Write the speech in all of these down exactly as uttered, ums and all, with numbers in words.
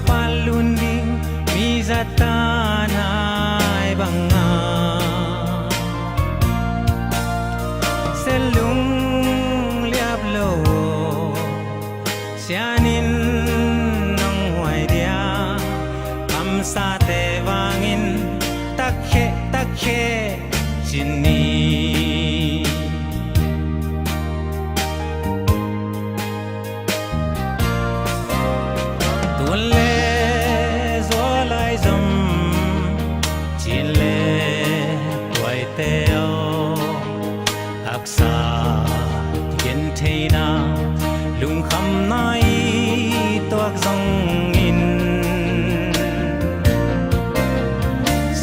Patlun ding mi zat ta nai banga, Selung liap lo aw, sianin nong huai dia. Kamsate vangin takhe takhe cin ni. Tun le zual lai zom, cin le tuaite aw, haksa gentheihna, lungkhamna i tuak zongin,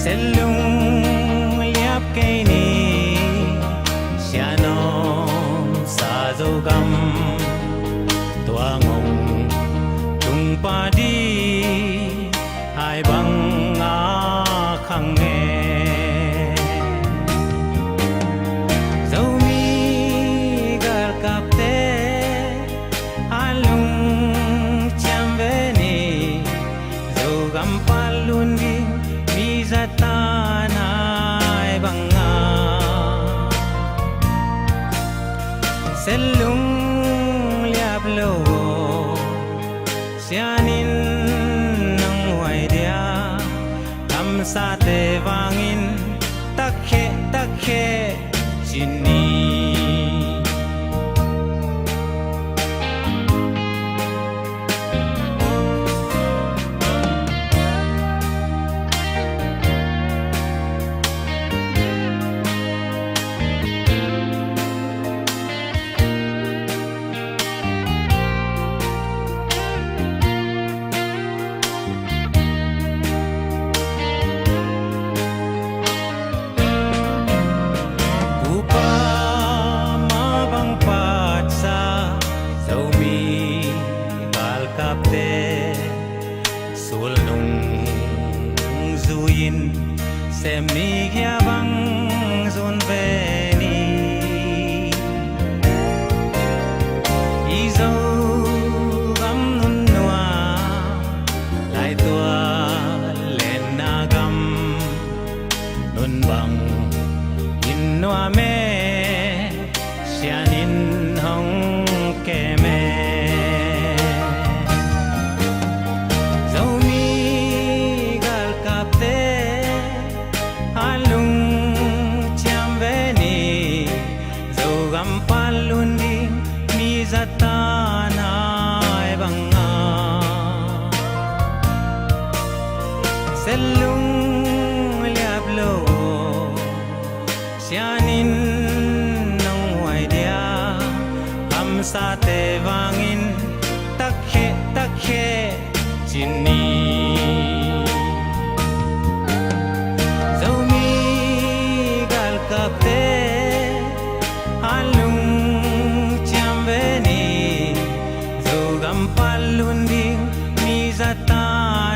Selung liap kei ni, sianawm sa Zogam, tua ngong tungpa di hai banga khang e. Zomi galkapte, a lungciam ve ni, Zogam patlun ding mi zat ta nai banga, Selung liap lo aw, sianin nong huai dia. Kamsate vangin takhe takhe cin ni. Upa ma bang patsa, Zomi galkapte sulnung zui-in, sem ni gia bang zun ve ni. I Zogam nunnuam laitual lenna gam, nun bang in nuam e, sianin hong kem e. Zomi galkapte, a lungciam ve ni, Zogam patlun ding mi zat ta nai banga, Selung liap lo aw, sianin nong huai dia. Kamsate vangin takhe takhe cin ni. Zomi galkapte, a lungciam ve ni, Zogam patlun ding mi zat ta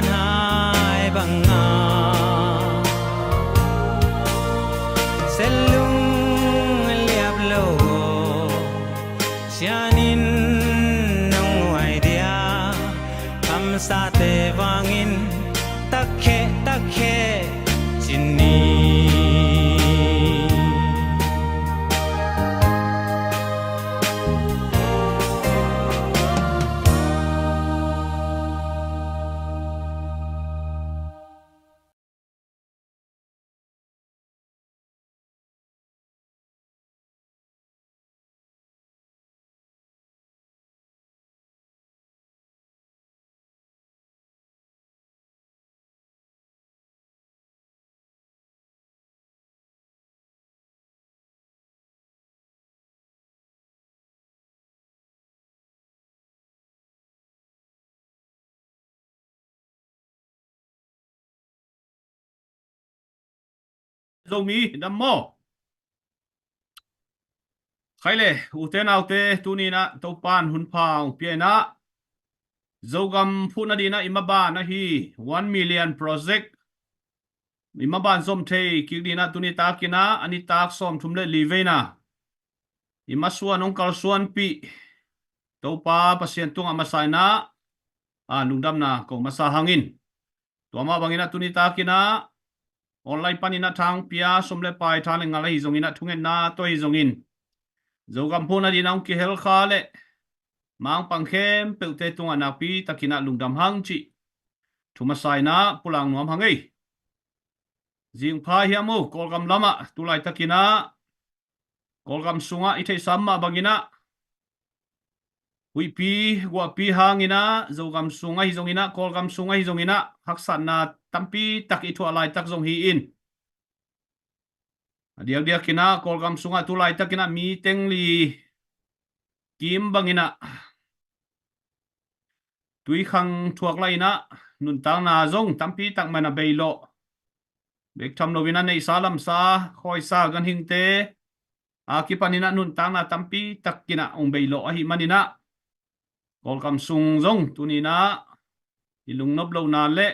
nai banga, Selung liap lo aw, sianin nong huai dia. Kamsate vangin takhe takhe cin ni. Zomi dam maw? Khai le, ute naute, tuni-in ah Topa'n hun pha hong pia-in ah, Zogam phuhna dingin ah i maban ahi one million project i maban zom thei kik dingin ah tuni takin ah a nitak sawmthum le li veina i masuan hong kalsuanpih Topa Pasian tungah masa-in ah, a, lungdamna ko masa hangin. Tua mah bangin ah tuni takin ah online panin ah thangpia, sum le pai, tha le ngal ahi zongin ah, thungetna tawh ahi zongin, Zogam phun a dingin ah hong kihel kha le mangpang khempeuhte tungah nakpi takin ah lungdam hang cih thu masa in ah pulak nuam hang ei. Zingpha hiam uh, Kawlgam lamah tu laitakin ah Kawlgam sungah i theihsa mah bangin ah huihpi guahpi hangin ah, Zogam sung ahi zongin ah, Kawlgam sung ahi zongin ah, haksatna tampi tak i thuah laitak zong hi in, a diakdiakin ah Kawlgam sungah tu laitakin ah mi teng li kim bangin ah tuikhang thuak lai in ah nuntakna zong tampi tak man a beilawh. Bek tham loin ah neihsa lamsa, khawisa ganhingte a kipanin ah nuntakna tampi takin ah hong beilawh ahih manin ah, Kawlgam sung zong tuni in ah i lungnop lohna le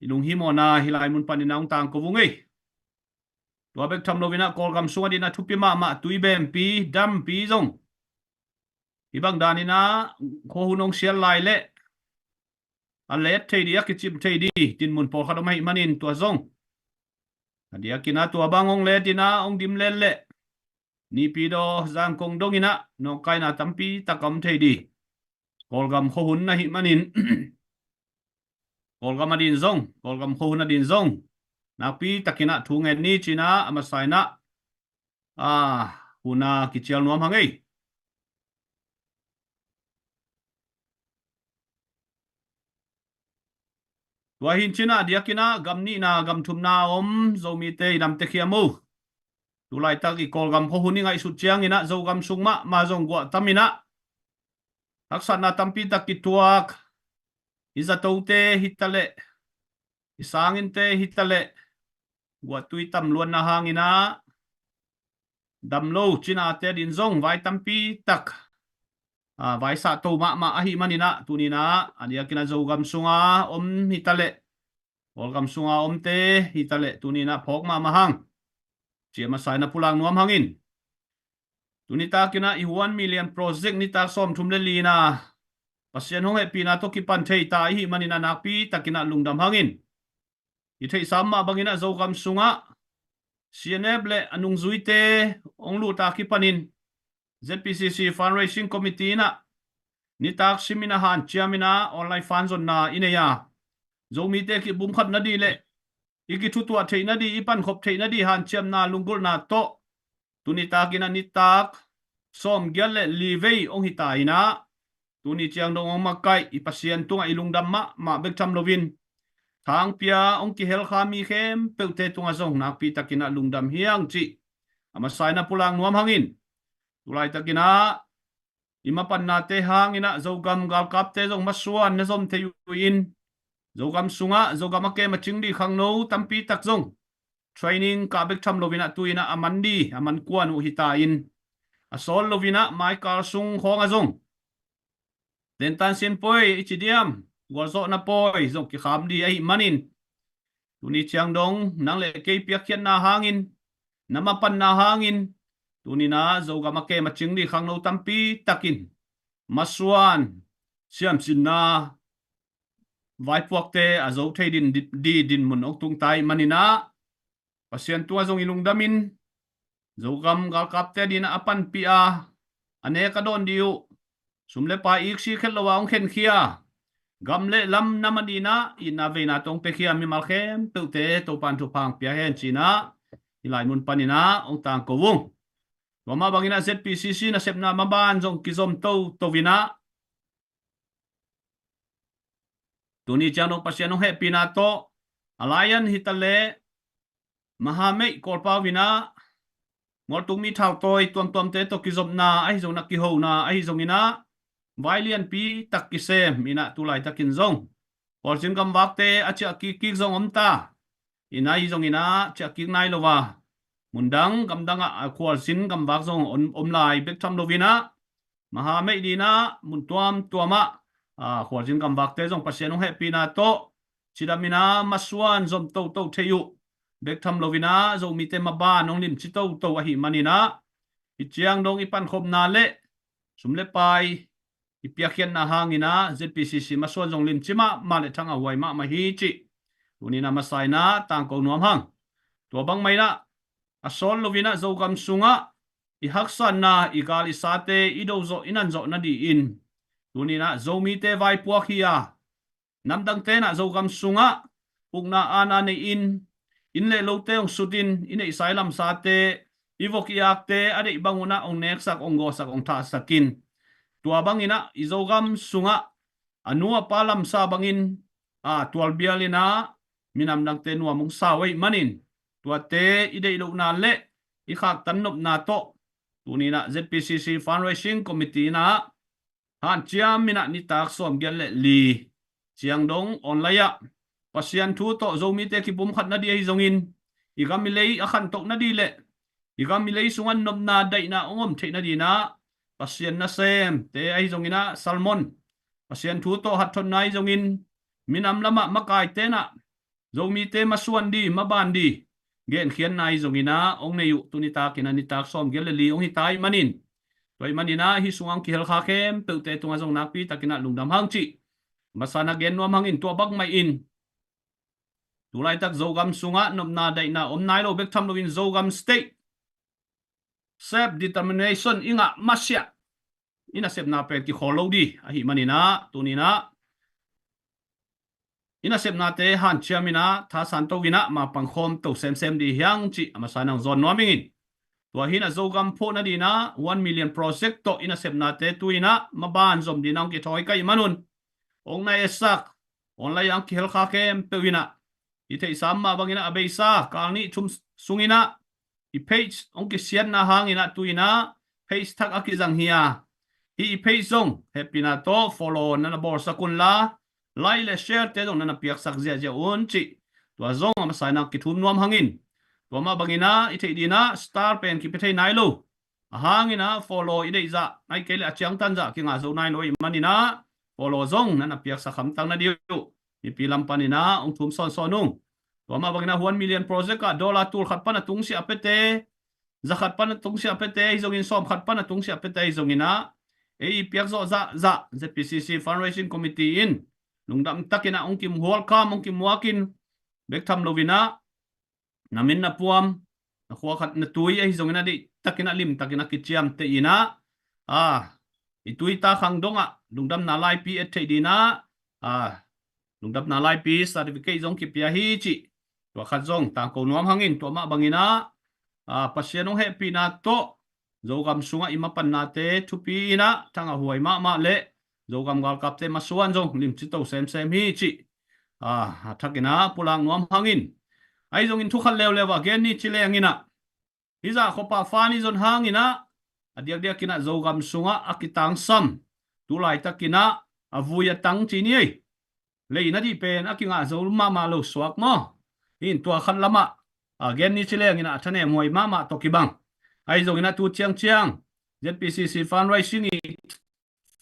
i lunghimawhna hih lai mun panin ah hong tangko ung ei. Tua bek tham loin ah Kawlgam sung a dingin ah thupi mahmah tuibempi, dampi zong hih bang danin ah khuahun hong sial lai leh a let thei ding, a kicim thei ding dinmun pawlkhat om ahih manin, tua zong a diakin ah tua bang hong let in ah hong dim let leh Naypyidaw, Zangkong dongin ah nawngkaina tampi tak a om thei ding. Kawlgam khuahun ahih manin Kawlgam a dingin zong, Kawlgam khuahun a dingin zong nakpi takin ah thu ngen ni ci-in ah a masa in ah, a, hun a kicial nuam hang ei. Tua hi in ci-in ah a diakin ah gam nihna gam thumna a om Zomite i damte khiam uh. Tu laitak i Kawlgam khuahun i ngaihsut ciangin ah Zogam sung mahmah zong guah tam in ah haksatna tampi tak kituak, i zatote hi ta leh, i sanginte hi ta leh, guahtui tam luatna hangin ah dam lo cinate a dingin zong vai tampi tak, a, vaisah to mahmah ahih manin ah tuni in ah a diakin ah Zogam sunga om hi ta leh, Kawlgam sunga omte hi ta leh tuni in ah phawk mahmah hang ci-a masa in ah pulak nuam hangin. Tuni takin ah i One Million Project nitak sawmthum le lina Pasian hong hehpihna tawh kipan thei ta i hih manin ah nakpi takin ah lungdam hangin. I theihsa mah bangin ah Zogam sungah C N F le a nungzuite hong lut a kipanin Z P C C Fundraising Committee in ah nitak simin a hanciamin ah online fund zonna i nei a, Zomite kipumkhat nading le i kithutuah theih nading, i pankhop theih nading hanciamna lunggulhna tawh tuni takin ah nitak sawmgiat le li vei hong hi ta in ah, tuni ciang dong hong makaih i Pasian tungah i lungdam mahmah bek tham loin, thangpia hong kihel kha mi khempeuhte tungah zong nakpi takin ah lungdam hi hang cih a masa in ah pulak nuam hangin. Tu laitakin ah i mapannate hangin ah Zogam galkapte zong masuan na zom thei uh in, Zogam sungah Zogam a kem a cing ding khangno tampi tak zong training kah bek tham loin ah tu-in ah a man ding a man kuan uh hi ta in, a sawl loin ah maikal sung khawng ah zong Tentan Sian Pawi i ci diam, gualzawhna pawi zong kikham ding ahih manin, tuni ciang dong nang le kei piakkhiatna hangin, na mapanna hangin, tuni in ah Zogam a kem a cing ding khangno tampi takin masuan siamsinna vaipuakte a zo thei ding di, di dinmun hong tung ta ahih manin ah Pasian tungah zong i lungdamin, Zogam galkapte a dingin ah a panpih a, a nek a dawn ding uh, sum le pai iksi khet lo a hong khenkhia, gam le lam nam a dingin ah itna veina tawh hong piakhia mimal khempeuhte Topa'n thupha hong pia hen ci-in ah hih lai mun panin ah hong tangko ung. Tua mah bangin ah Z P C C nasepna maban zong kizom toto in ah, tuni ciang dong Pasian hong hehpihna tawh Alliance hi ta leh, Mahameih Kawlpau in ah, ngoltuk mi thautawi tuamtuamte tawh kizopna ahi zongin ah, kihona ahi zongin ah, vai lianpi tak kisem in ah tu laitakin zong khualzin gamvakte a ciah kikkik zong om ta in, ahi zongin ah ciah kik nai lo a, mundang gamdang ah, a, khualzin gamvak zong om, om lai bek tham loin ah, Mahameih dingin ah mun tuamtuam ah, a, khualzin gamvakte zong Pasian hong hehpihna tawh cidam in ah masuan zom toto thei uh bek tham loin ah, Zomite maban hong limci toto ahih manin ah, hih ciang dong i pankhopna le sum le pai i piakkhiatna hangin ah Z P C C masuan zong limci mahmah le thangah huai mahmah hi cih tuni in ah masa in ah tangko nuam hang. Tua bangmah in ah a sawl lo in ah Zogam sungah i haksatna, i gal i sate i do zawh i nan zawh nadingin tuni in ah Zomite vaipuak hi a, namdangte in ah Zogam sungah ukna aana nei in, inn le lote hong sut in, i neihsa i lamsate, i vok i akte a deih bang un ah hong neksak, hong gawhsak, hong thahsak in, tua bangin ah i Zogam sungah a nu a pa lamsa bangin a tualbial in ah minam dangte nuam hong sa uh ahih manin, tuate i deih lohna le i khaktan nopna tawh tuni in ah Z P C C Fundraising Committee in ah hanciam in ah nitak sawmgiat le li ciang dong online ah Pasian thu tawh Zomite kipumkhat nading ahi zongin, i gam i lei a khantoh nading le i gam i lei sungah nopna daihna hong om theih nading in ah Pasian nasemte ahi zongin ah sermon, Pasian thu tawh hatthotna ahi zongin, minam lamah makaite in ah Zomite masuan ding, maban ding genkhiatna ahi zongin ah hong nei uh tuni takin ah nitak sawmgiat le li hong hi ta ahih manin, tua ahih manin ah hih sungah hong kihel kha khempeuhte tungah zong nakpi takin ah lungdam hang cih masa in ah gen nuam hangin, tua bangmah in tulaitak Zogam sungah nopna daihna om nai lo bek tham loin Zogam State self determination i ngah masiah i nasepna pen kikhawl lo ding ahih manin ah tuni in ah i nasepnate hanciam in ah thasan to in ah mapang khawm to semsem ding hi hang cih a masa in ah hong zawn nuam ing in. Tua hi in ah Zogam phuah nading in ah one million project tawh i nasepnate tu in ah maban zom ding in ah hong kithawi ka hih man un, hong na etsak online ah hong kihel kha khempeuh in ah i theihsa mah bangin ah a beisa kal nih thum sungin ah i page hong kisiatna hangin ah tu in ah page thak a kizang hi a, hih i page zong hehpihna tawh follow na na bawlsak un la, like le share te zong na na piaksak ziahziah un cih tua zong a masa in ah kithum nuam hangin, tua mah bangin ah i theih ding in ah star pen kipia thei nai lo, a hangin ah follow i deih zah ahih kei leh a ciangtan zah kingah zo nai lo ahih manin ah follow zong na na piaksak hamtang nading uh mipi lam panin ah hong thum sawnsawn ung. Tua mah bangin ah one million project ah dollar tul khat pan a tungsiah a piate, za khat pan a tungsiah a piate ahi zongin, sawm khat pan a tungsiah a piate ahi zongin ah ei i piak zawh zahzah Z P C C Fundraising Committee in lungdam takin ah hong kimual kham, hong kimuak in, bek tham loin ah na min na puam, na khua khat na tui ahi zongin ah deih takin ah lim takin ah kiciamteh in ah, a, i tui ta khang dongah lungdamna laipi et theih ding in ah, a, lungdamna laipi certificate zong kipia hi cih tua khat zong tangko nuam hangin, tua mah bangin ah, a, Pasian hong hehpihna tawh Zogam sungah i mapannate thupi in ah thangah huai mahmah le Zogam galkapte masuan zong limci to semsem hi cih, a, a thakin ah pulak nuam hangin, ahi zongin thu khat leuleu ah gen ni ci leng in ah, hih zah khuapa fan i zon hangin ah a diakdiakin ah Zogam sungah a kitangsam, tu laitakin ah a vui a tang ci ni ei, lei nading pen a kingah zo mahmah lo suak maw? Hih in tua khat lamah a gen ni ci leng in ah a thanem huai mahmah tawh kibang. Ahi zongin ah tu ciangciang Z P C C Fundraising i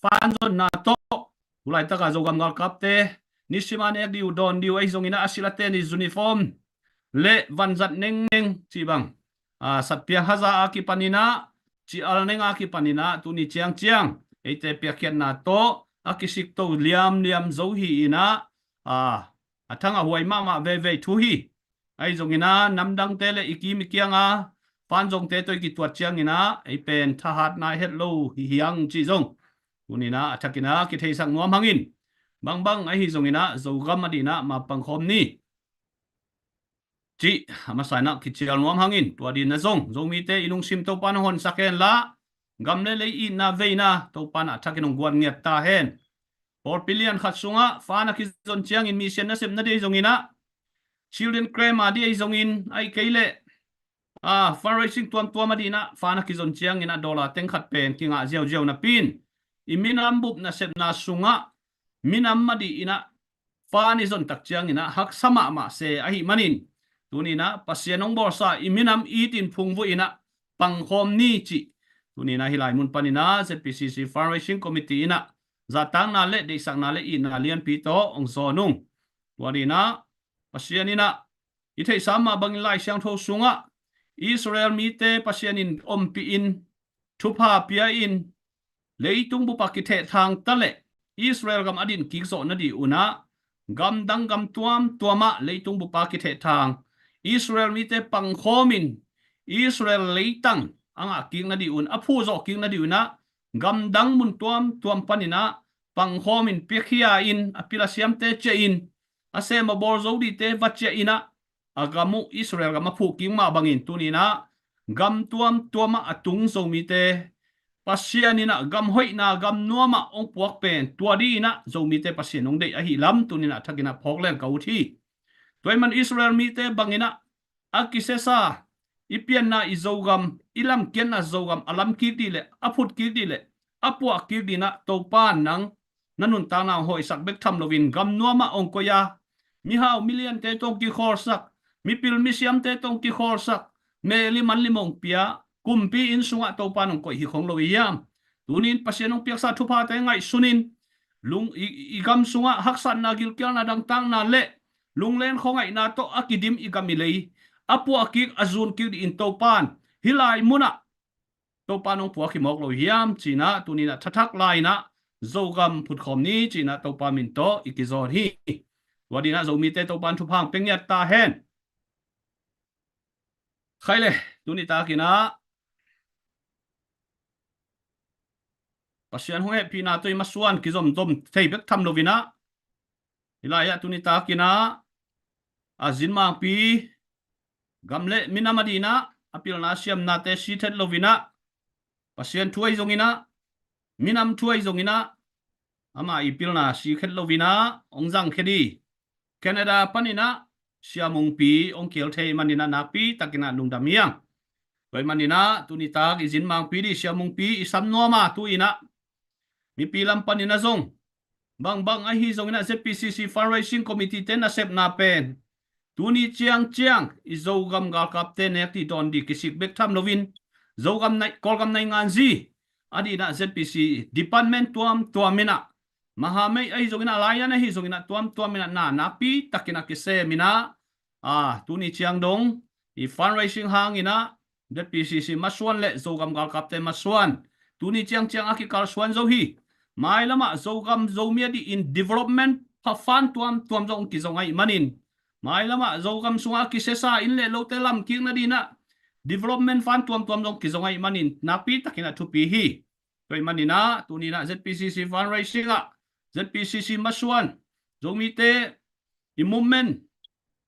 fan zonna tawh tu laitak ah Zogam galkapte nisim a nek ding uh, dawn ding uh ahi zongin ah a silate ni uniform le vanzat nengneng cih bang, a, satpiang haza a kipanin ah, ci-al neng a kipanin ah tuni ciangciang eite piakkhiatna tawh a kisik to liamliam zo hi in ah, a, a thangah huai mahmah veivei thu hi. Ahi zongin ah namdangte le i kim i kiang a fan zongte tawh i kituat ciangin ah ei pen thahatna het lo hi hi hang cih zong tuni in ah a thakin ah kitheisak nuam hangin, bangbang ahi zongin ah Zogam adingin ah mapang khawm ni cih a masa in ah kicial nuam hangin, tua dingin ah zong Zomite i lungsim Topa'n hong honsak hen la, gam le lei itna veina Topa'n a thakin hong guan ngiat ta hen. Pawlpi lian khat sungah fan a kizon ciangin mission nasepna ding ahi zongin ah, children camp a ding ahi zongin, ahih kei leh, a, fundraising tuamtuam adingin ah fan a kizon ciangin ah dollar teng khat pen kingah ziauziau napi in, i minam bup nasepna sungah minam adingin ah fan i zon tak ciangin ah haksa mahmah se ahih manin, tuni in ah Pasian hong bawlsa i minam itin phungvuh in ah pangkhawm ni cih tuni in ah hih lai mun panin ah Z P C C Fundraising Committee in ah zahtakna le deihsakna le itna lianpi tawh hong zawn ung. Tua dingin ah Pasian in ah i theihsa mah bangin Lai Siangtho sungah Israel mite Pasian in ompih in, thupha pia in, leitung bupa kithehthang ta leh Israel gam a din kik zawh nadih unah gamdang gam tuamtuamah leitung bupa kithehthang Israel mite pangkhawmin Israel leitang a ngah kik nadih un a phuh zawh kik nadih unah gamdang mun tuamtuam paninah pangkhawmin piakhia in a pil a siamte ciah in a sem a bawl zo dihte va ciah inah a gam uh Israel gam a phuh kik mah bangin tuninah gam tuamtuamah a tung Zomite Pasian inah gam hoihna gam nuamah hong puak pen tua dih inah Zomite Pasian hong deih ahi lam tuninah thakinah phawk leng ka ut hi. Tua ahih man Israel mite banginah a kisesa i pianna i Zogam i lamkiatna Zogam a lam kik dih leh a phut kik dih leh a puah kik dinah Topa nang na nuntakna hong hawisak bek tham loin gam nuamah hong koih a mihau miliante tawh hong kikhawlsak mipil misiamte tawh hong kikhawlsak meli manli mong pia kumpi inn sungah Topa nong koih hi khong lo i hiam? Tunin Pasian hong piaksa thuphate ngaihsunin lung i, i gam sungah haksatna gilkialna dangtakna le lunglen khuangaihna tawh a kidim i gam i lei a puah kik a zun kik dih in Topan hih lai munah Topa nong puak hi mawk lo hiam cinah tuninah thathak lai-inah Zogam phutkhawm ni cinah Topa min tawh i kizawn hi. Tua dinah Zomite Topan thupha hong pia ngiat ta hen. Khai le tuni takinah Pasian hong hehpihna tawh i masuan kizomzom thei bek tham loinah hih lai-ah tuni takinah a zinmangpi gam le minam a dinah a pilna siamnate si thet loinah Pasian thu ahi zonginah minam thu ahi zonginah ama i pilna si khet loinah hong zang khe dih Canada paninah Sia Mungpi hong kihel thei maninah nakpi takinah lungdam hiang. Tua ahih maninah tuni tak i zinmangpi dih Sia Mungpi i sam nuam a tu-inah mipi lam paninah zong bangbang ahi zonginah Z P C C Fundraising Committee te nasepna pen tuni ciangciang i Zogam galkapte nek dih dawn dih kisik bek tham loin Zogam nai Kawlgam naingan zi a dinah Z P C department tuamtuam inah mahamei ahi zonginah laian ahi zonginah tuamtuam inah na nakpi takinah kisem inah a tuni ciang dong i fundraising hanginah Z P C C masuan le Zogam galkapte masuan tuni ciangciang a kikalsuan zo hi. Mailamah Zogam Zomi a dihin development pha fan tuamtuam zong kizong ahih manin mailamah Zogam sungah a kisesa inn le lote lamkik nadinah development fan tuamtuam zong kizong ahih manin nakpi takinah thupi hi. Tua ahih maninah tuninah Z P C C fundraising ah Z P C C masuan Zomite i movement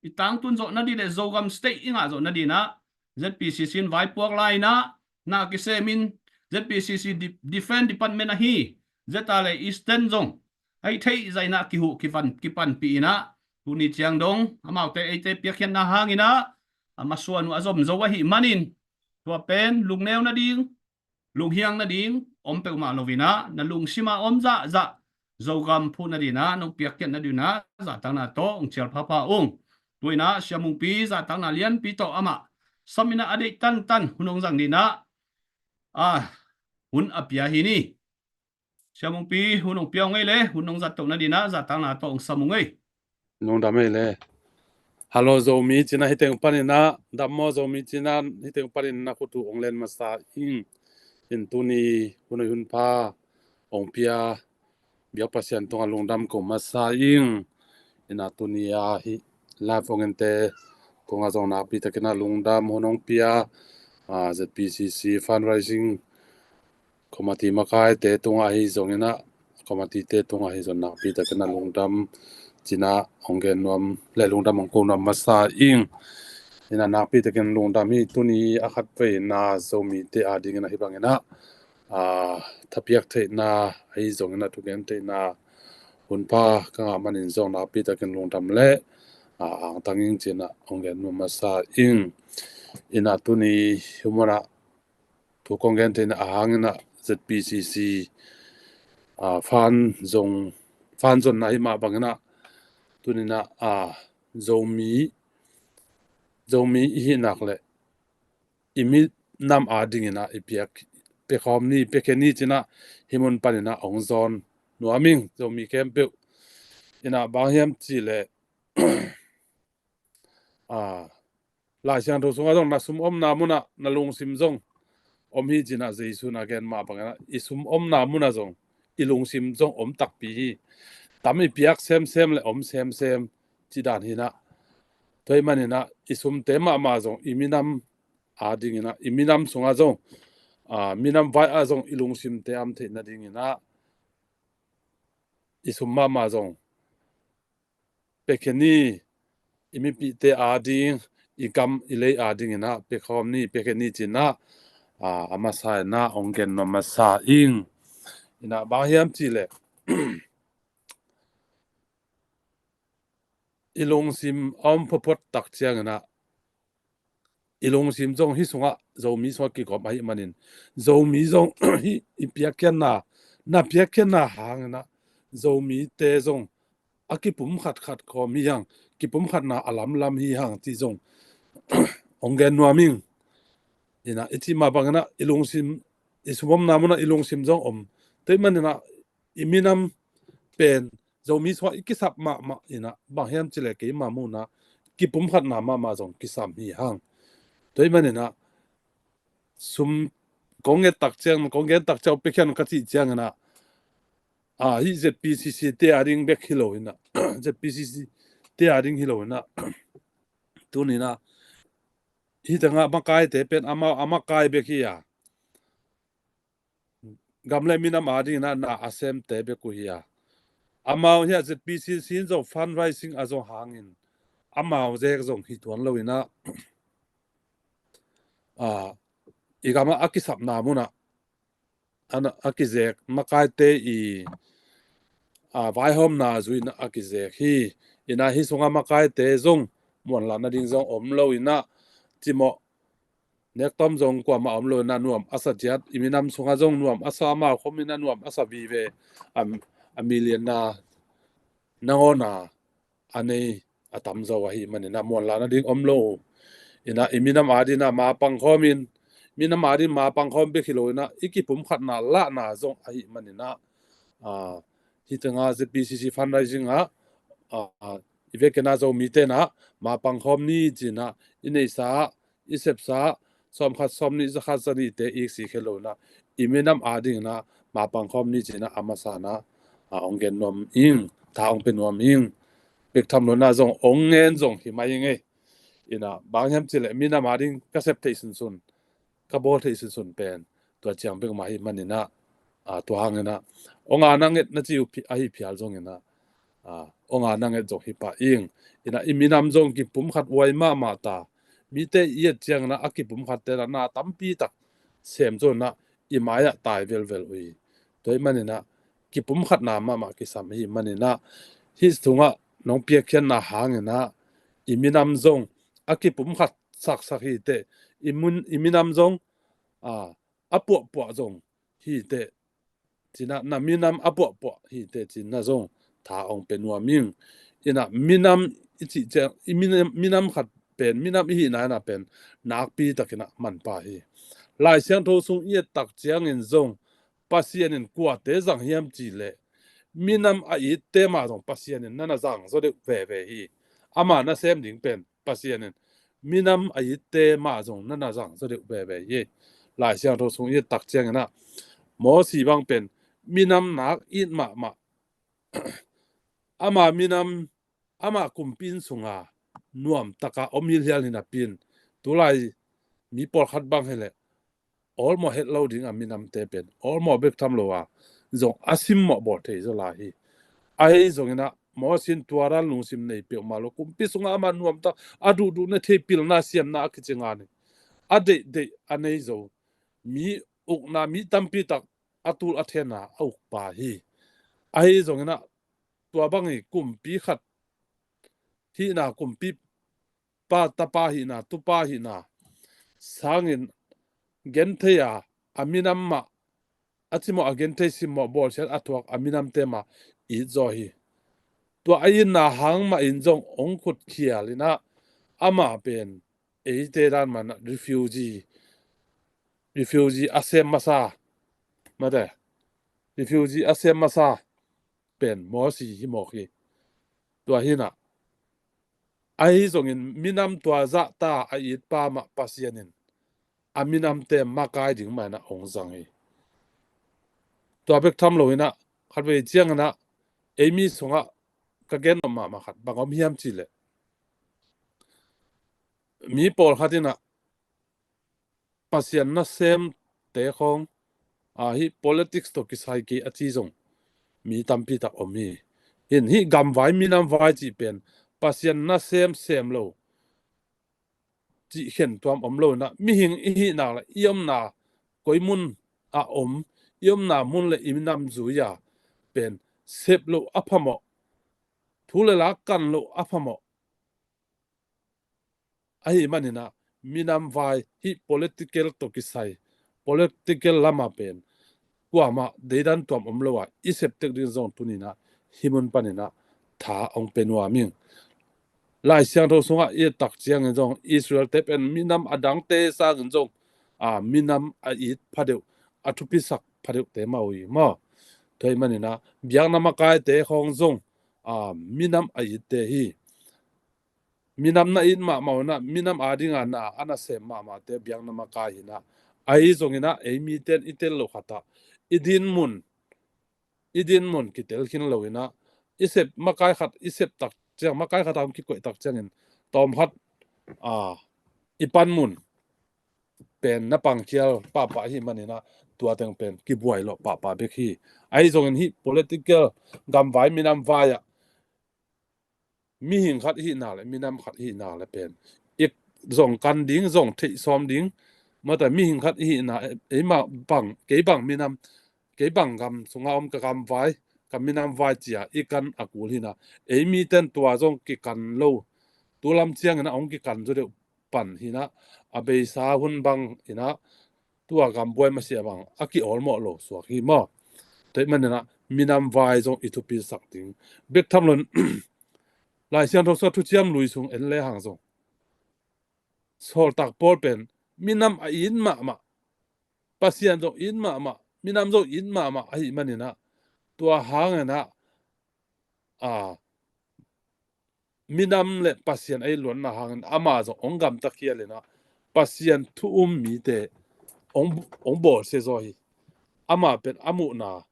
i tangtun zawh nadih le Zogam state i ngah zawh nadinah Z P C C in vaipuak lai-inah na kisemin Z P C C Defense Department ahi zeta le Eastern zong ahi theih zainah kihuh kipan kipanpih inah tuni ciang dong amaute eite piakkhiatna hanginah a masuan uh a zomzo ahih manin tua pen lungneu nading lunghiang nading om peuhmah loinah na lungsima om zahzah Zogam phuh nadinah nong piakkhiat nadinah zahtakna tawh hong cial phapha ung. Tuinah Sia Mungpi zahtakna lianpi tawh amah saminah a deih tantan hun hong zang dinah a hun a pia hi ni. Sia Mungpi hun hong pia ung ei le hun hong zat toh nadinah zahtakna tawh hong sam ung ei. Lungdam ei le. Hello Zomi cinah hiteng paninah dammaw Zomi cinah hiteng panin na khut uh hong len masa ing. In tuni hun hoi hun pha hong pia biak Pasian tungah lungdam ko masa ing. Inah tuni a hih live hong ente tungah zong nakpi takinah lungdam hun hong pia Z P C C fundraising committee makaite tungah ahi zonginah committee te tungah ahi zong nakpi takinah lungdam cinah hong gen nuam le lungdam hong ko nuam masa ing. Inah nakpi takin lungdam hi. Tuni a khat veina Zomite adingin ahi banginah thapiak theihna ahi zonginah thugen theihna hunpha ka ngah manin zong nakpi takin lungdam le angtang ing cinah hong gen nuam masa ing. Inah tuni humanah thu kong gen theihna a hanginah Z P C C fan zong fan zonna ahi mah banginah tuninah Zomi Zomi i hihnak le i minam adinginah i piak piakhawm ni piakhia ni cinah hih mun paninah hong zawn nuam ing. Zomi khempeuh inah bang hiam cihleh Lai Siangtho sungah zong na sum omna munah na lungsim zong om hi cinah Jesu in a gen mah bangin ah i sum omna munah zong i lungsim zong om takpi hi. Tam i piak semsem le om semsem ci dan hinah. Tua ahih maninah i sumte mahmah zong i minam a dinginah i minam sungah zong, a, minam vai ah zong i lungsimte am theih nadinginah i sum mahmah zong pia khin ni, i mipihte a ding, i gam i lei a dinginah pia khawm ni, pia khin ni cinah, a, a masa inah ong gen nuam masa ing. Inah bang hiam cihleh i lungsim a om photphot tak cianginah i lungsim zong hih sungah Zomi sungah kigawm ahih manin Zomi zong hih i piakkhiatna, na piakkhiatna hanginah Zomite zong a kipum khatkhat khawm hi hang, kipum khatna a lamlam hi hang ci zong ong gen nuam ing. Inah i cih mah banginah i lungsim, i sum omna munah i lungsim zong om. Tua ahih maninah i minam pen Zomi sungah i kisap mahmah inah bang hiam cihleh keima munah kipum khatna mahmah zong kisam hi hang. Tua ahih maninah sum kong nget tak ciang, kong gen tak ciang pia khian ka cih cianginah, a, hih Z P C C te a ding bek hi lo inah Z P C C te a ding hi lo inah tuninah hih tengah makaite pen amau a makai bek hi a, gam le minam a dinginah na a semte bek uh hi a, amau hiah Z P C C in zong fundraising a zong hangin amau zek zong hi tuan lo inah, a, i gamah a kisapna munah a kizek makaite i, a, vaihawmna zuinah a kizek hi. Inah hih sungah makaite zong muanlah nading zong om lo inah cimawh nektom zong kuamah om lo inah nuam a sa ciat, i minam sungah zong nuam a sa, amau khawm inah nuam a sa vive, a, a milianna nangawna a nei a tamzo ahih maninah muanlah nading om lo. Inah i minam a dinah mapang khawmin, minam a din mapang khawm bek hi lo inah i kipum khatna lahna zong ahih maninah, a, hih tengah Z P C C fundraising ah, a, i vekinah Zomite nah mapang khawm ni cinah i neihsa ah, i sepsa ah sawmkhat, sawmnih, zakhat, zanihte iksik hi lo inah i minam a dinginah mapang khawm ni cinah a masa nah, a, ong gen nuam ing, tha ong pia nuam ing. Bek tham lo inah zong ong ngen zong hi mai ing ei. Inah bang hiam cihleh minam a ding ka sep theih sunsun, ka bawl theih sunsun pen tua ciang bek mah hi maninah, a, tua hanginah ong a na nget na ci uh phi-, ahi phial zonginah, a, ong a na nget zong hi pah ing. Inah i minam zong kipum khat uai mahmah ta, mite i et cianginah a kipum khatte nah na tampi tak sem zo inah i mai-ah tai velvel uh hi. Tua ahih maninah kipum khatna mahmah kisam ahih maninah hih sungah nong piakkhiatna hanginah i minam zong a kipum khat saksak hi teh, i mun, i minam zong, a, a puahpuah zong hi teh cinah, na minam a puahpuah hi teh cinah zong tha ong pia nuam ing. Inah minam i cih ciang, i minam, minam khat pen, minam i hihna inah pen nakpi takinah manpha hi. Lai Siangtho sung i et tak ciangin zong Pasian in kuate zang hiam cihleh minam a itte mah zong Pasian in na na zang zaw deuh veve hi. Ama nasem ding pen Pasian in minam a itte mah zong na na zang zaw deuh veve hi. Lai Siangtho sung i et tak cianginah Mosi bang pen minam nak it mahmah, ama minam, ama kumpi inn sunga nuamtaka om hilhial hi napi-in, tulai mi pawlkhat bang hileh awlmawh het lo ding a minamte pen awlmawh bek tham lo a zong a simmawh bawl thei zaw lai hi. Ahi zonginah Mosi in tua dan lungsim nei peuhmah lo, kumpi sungah ama nuamtak, a duhduh ne thei, pilna siamna a kici ngan hi. A deihdeih a nei zo, mi ukna, mi tampi tak a tul a thenna a ukpa hi. Ahi zonginah tua bang hi kumpi khat hihna, kumpipa tapa hihna, tupa hihna sangin genthei a, a minam mah a cimawh, a genthei simmawh bawlsiat a thuak a minamte mah it zaw hi. Tua a itna hang mah in zong ong khutkhial inah ama pen eite dan manah refugee, refugee a sem masa, mate, refugee a sem masa pen Mosi hi mawk hi. Tua hinah ahi zongin minam tua zahta a itpa mah Pasian in a minamte makai ding mah in ah hong zang hi. Tua bek tham lo in ah khatvei ciangin ah ei mi sungah ka gen nop mahmah khat bang om hiam cih leh, mi pawlkhat in ah Pasian nasemte khawng, a, hih politics tawh kisai kei a ci zong mi tampi tak om hi. In hih gamvai minamvai cih pen Pasian nasem sem lo cih khen tuam om lo in ah, mihing i hih nak leh i omna koi mun a om, i omna mun leh i minam zui a pen sep loh a phamawh, thu le la kan loh a phamawh. Ahih manin ah minamvai hih political tawh kisai, political lam ah pen kuamah deidan tuam om lo a i sep tek ding zong tuni in ah hih mun panin ah tha hong pia nuam ing. Lai Siangtho sungah i et tak ciangin zong Israel-te pen minam a dangte sangin zong, a, minam a it phadeuh, a thupisak phadeuhte mah uh hi maw. Tua ahih manin ah biakna makaite khawng zong, a, minam a itte hi. Minam na it mahmah uh in ah, minam ading a na a nasem mahmahte biakna makai hi in ah, ahi zongin ah ei mite in i tel loh khat ah i din mun, i din mun kitel khin lo in ah, i sep makai khat, i sep tak ciang, makai khat a hong kikoih tak ciangin tawm khat, a, i pan mun pen na pangkhial pahpah ahih manin ah tua teng pen kibuai lawh pahpah bek hi. Ahi zongin hih political gamvai minamvai ah mihing khat i hih nak leh minam khat i hih nak leh pen i zong kan ding, zong theih sawm ding, mate mihing khat i hih nak, ei mah bang, kei bang minam, kei bang gam sungah om ka gamvai, ka minamvai ci a i kan a kul hi in ah, ei mite in tua zong kikan lo, tu lam ciangin ah hong kikan zaw deuh pan hi in ah, a beisa hun bang in ah tua gambuai masiah bang a ki-awlmawh lo suak hi maw. Tua ahih manin ah minamvai zong i thupisak ding bek tham lo in Lai Siangtho sungah Thuciam Lui sung en lehang zong Sawltak Paul pen minam a it mahmah, Pasian zong it mahmah, minam zong it mahmah ahih manin ah, tua hangin ah, a, minam le Pasian a it luatna hangin amah zong hong gamta khial in ah Pasian thu um mite hong, hong bawlsia zaw hi. Amah pen a muhna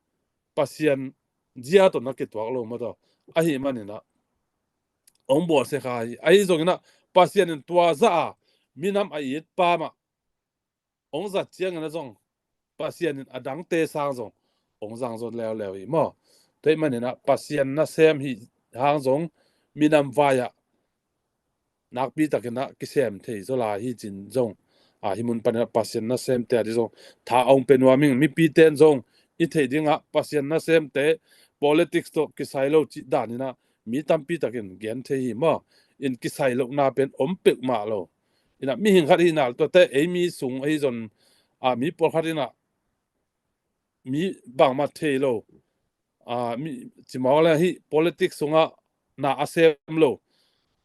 Pasian zia tawh na kituak lo mah tawh ahih manin ah hong bawlsia kha hi. Ahi zongin ah Pasian in tua zah a minam a it pa mah hong zat ciangin ah zong Pasian in a dangte sang zong hong zang zaw leuleu hi maw. Tua ahih manin ah Pasian nasem hih hang zong minamvai ah nakpi takin ah kisem thei zaw lai hi cih zong, a, hih mun panin ah Pasian nasemte a ding zong tha hong pia nuam ing. Mipite in zong i theih ding ah Pasian nasemte politics tawh kisai lo cih danin ah mi tampi takin gen thei hi maw. In kisai lohna pen om peuhmah lo. In ah mihing khat i hih nak leh tuate ei mi sung ahi zong, a, mi pawlkhat in ah mi bangmah thei lo, a, mi, ci mawk leh hih politics sungah na a sem lo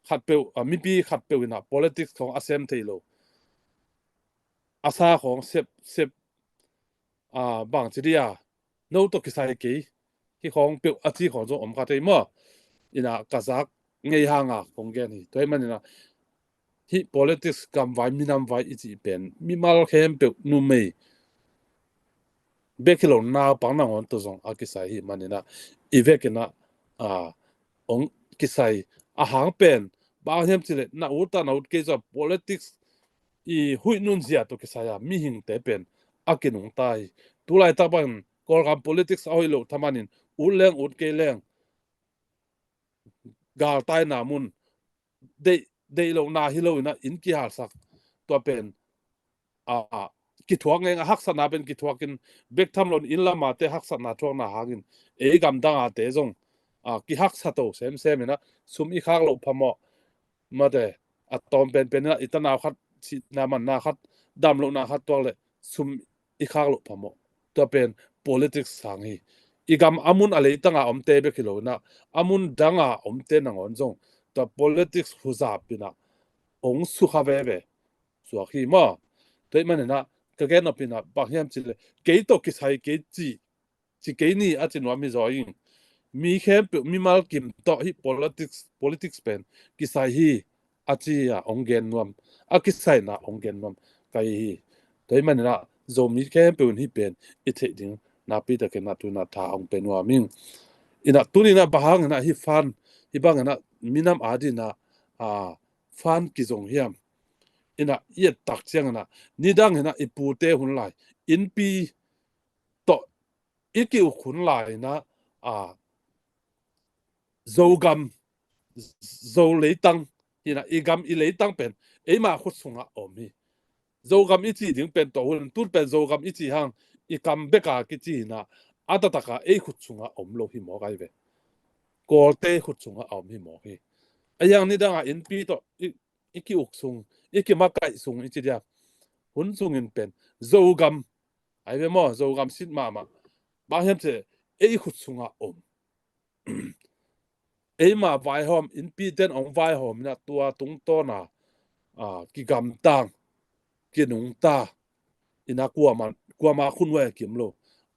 khatpeuh, a, mipi khatpeuh in ah politics khawng a sem thei lo, a sa khawng sep, sep, a, bangci dih a, no tawh kisai kei, hih khawng peuh a ci khawng zong om kha thei maw. In ah ka zak ngei hang a kong gen hi. Tua ahih manin ah hih politics gamvai minamvai i cih pen mimal khempeuh, numei bek hi lo naupang nangawn tawh zong a kisai ahih manin ah i vekin ah, a, hong kisai a hang pen bang hiam cih leh na ut a na ut kei zong politics i huih nunzia tawh kisai a mihingte pen a kinungta hi. Tulaitak bangin Kawlgam politics a hoih loh thaman in ut leng ut kei leng galtaina mun deih, deih lohna hi lo in ah inn kihalsak, tua pen, a, kithuak ngei a, haksatna pen kithuakin bek tham lo in inn lam a te haksatna thuakna hangin ei gamdang a te zong, a, kihaksa to semsem in ah sum i khak loh phamawh, mate, a tawm penpen in ah i tanau khat sihna manna khat, dam lohna khat tuak leh sum i khak loh phamawh. Tua pen politics sang hi. I gam a mun a leitang a omte bek hi lo in ah, a mun dang a omte nangawn zong tua politics huzap in ah hong sukha veve suak hi maw. Tua ahih manin ah ka gen nop in ah bang hiam cih leh kei tawh kisai kei ci, ci kei ni a ci nuam hi zaw ing. Mi khempeuh mimal kim tawh hih politics, politics pen kisai hi a ci a hong gen nuam, a kisaina hong gen nuam ka hi hi. Tua ahih manin ah Zomi khempeuh in hih pen i theih ding nakpi takin ah tu-in ah tha hong pia nuam ing. In ah tuni-in ah bang hangin ah hih fund, hih bangin ah minam adingin ah, a, fund kizong hiam? In ah i et tak ciangin ah nidangin ah i pute hun lai, innpi tawh i ki-uk hun lai-in ah, a, Zogam, Zo leitang, hi-in ah i gam i leitang pen eima khut sungah om hi. Zogam i cih ding pen tua hun tun pen Zogam i cih hang, i kam bek a kici hi-in ah, a taktak a ei khut sungah om lo hi mawk ahi ve. Kawlte khut sungah a om hi mawk hi. Ahi hang nidang a innpi tawh i, i ki-uk sung, i kimakaih sung i ci diam, hun sungin pen Zogam ahi ve maw, Zogam sit mahmah. Bang hiam cih leh ei khut sungah om. Eima vaihawm, innpite in hong vaihawm in ah tua tungtawn a, a, kigamtang, kinungta, in ah kuama, kuama khut nuai-ah ki-om lo.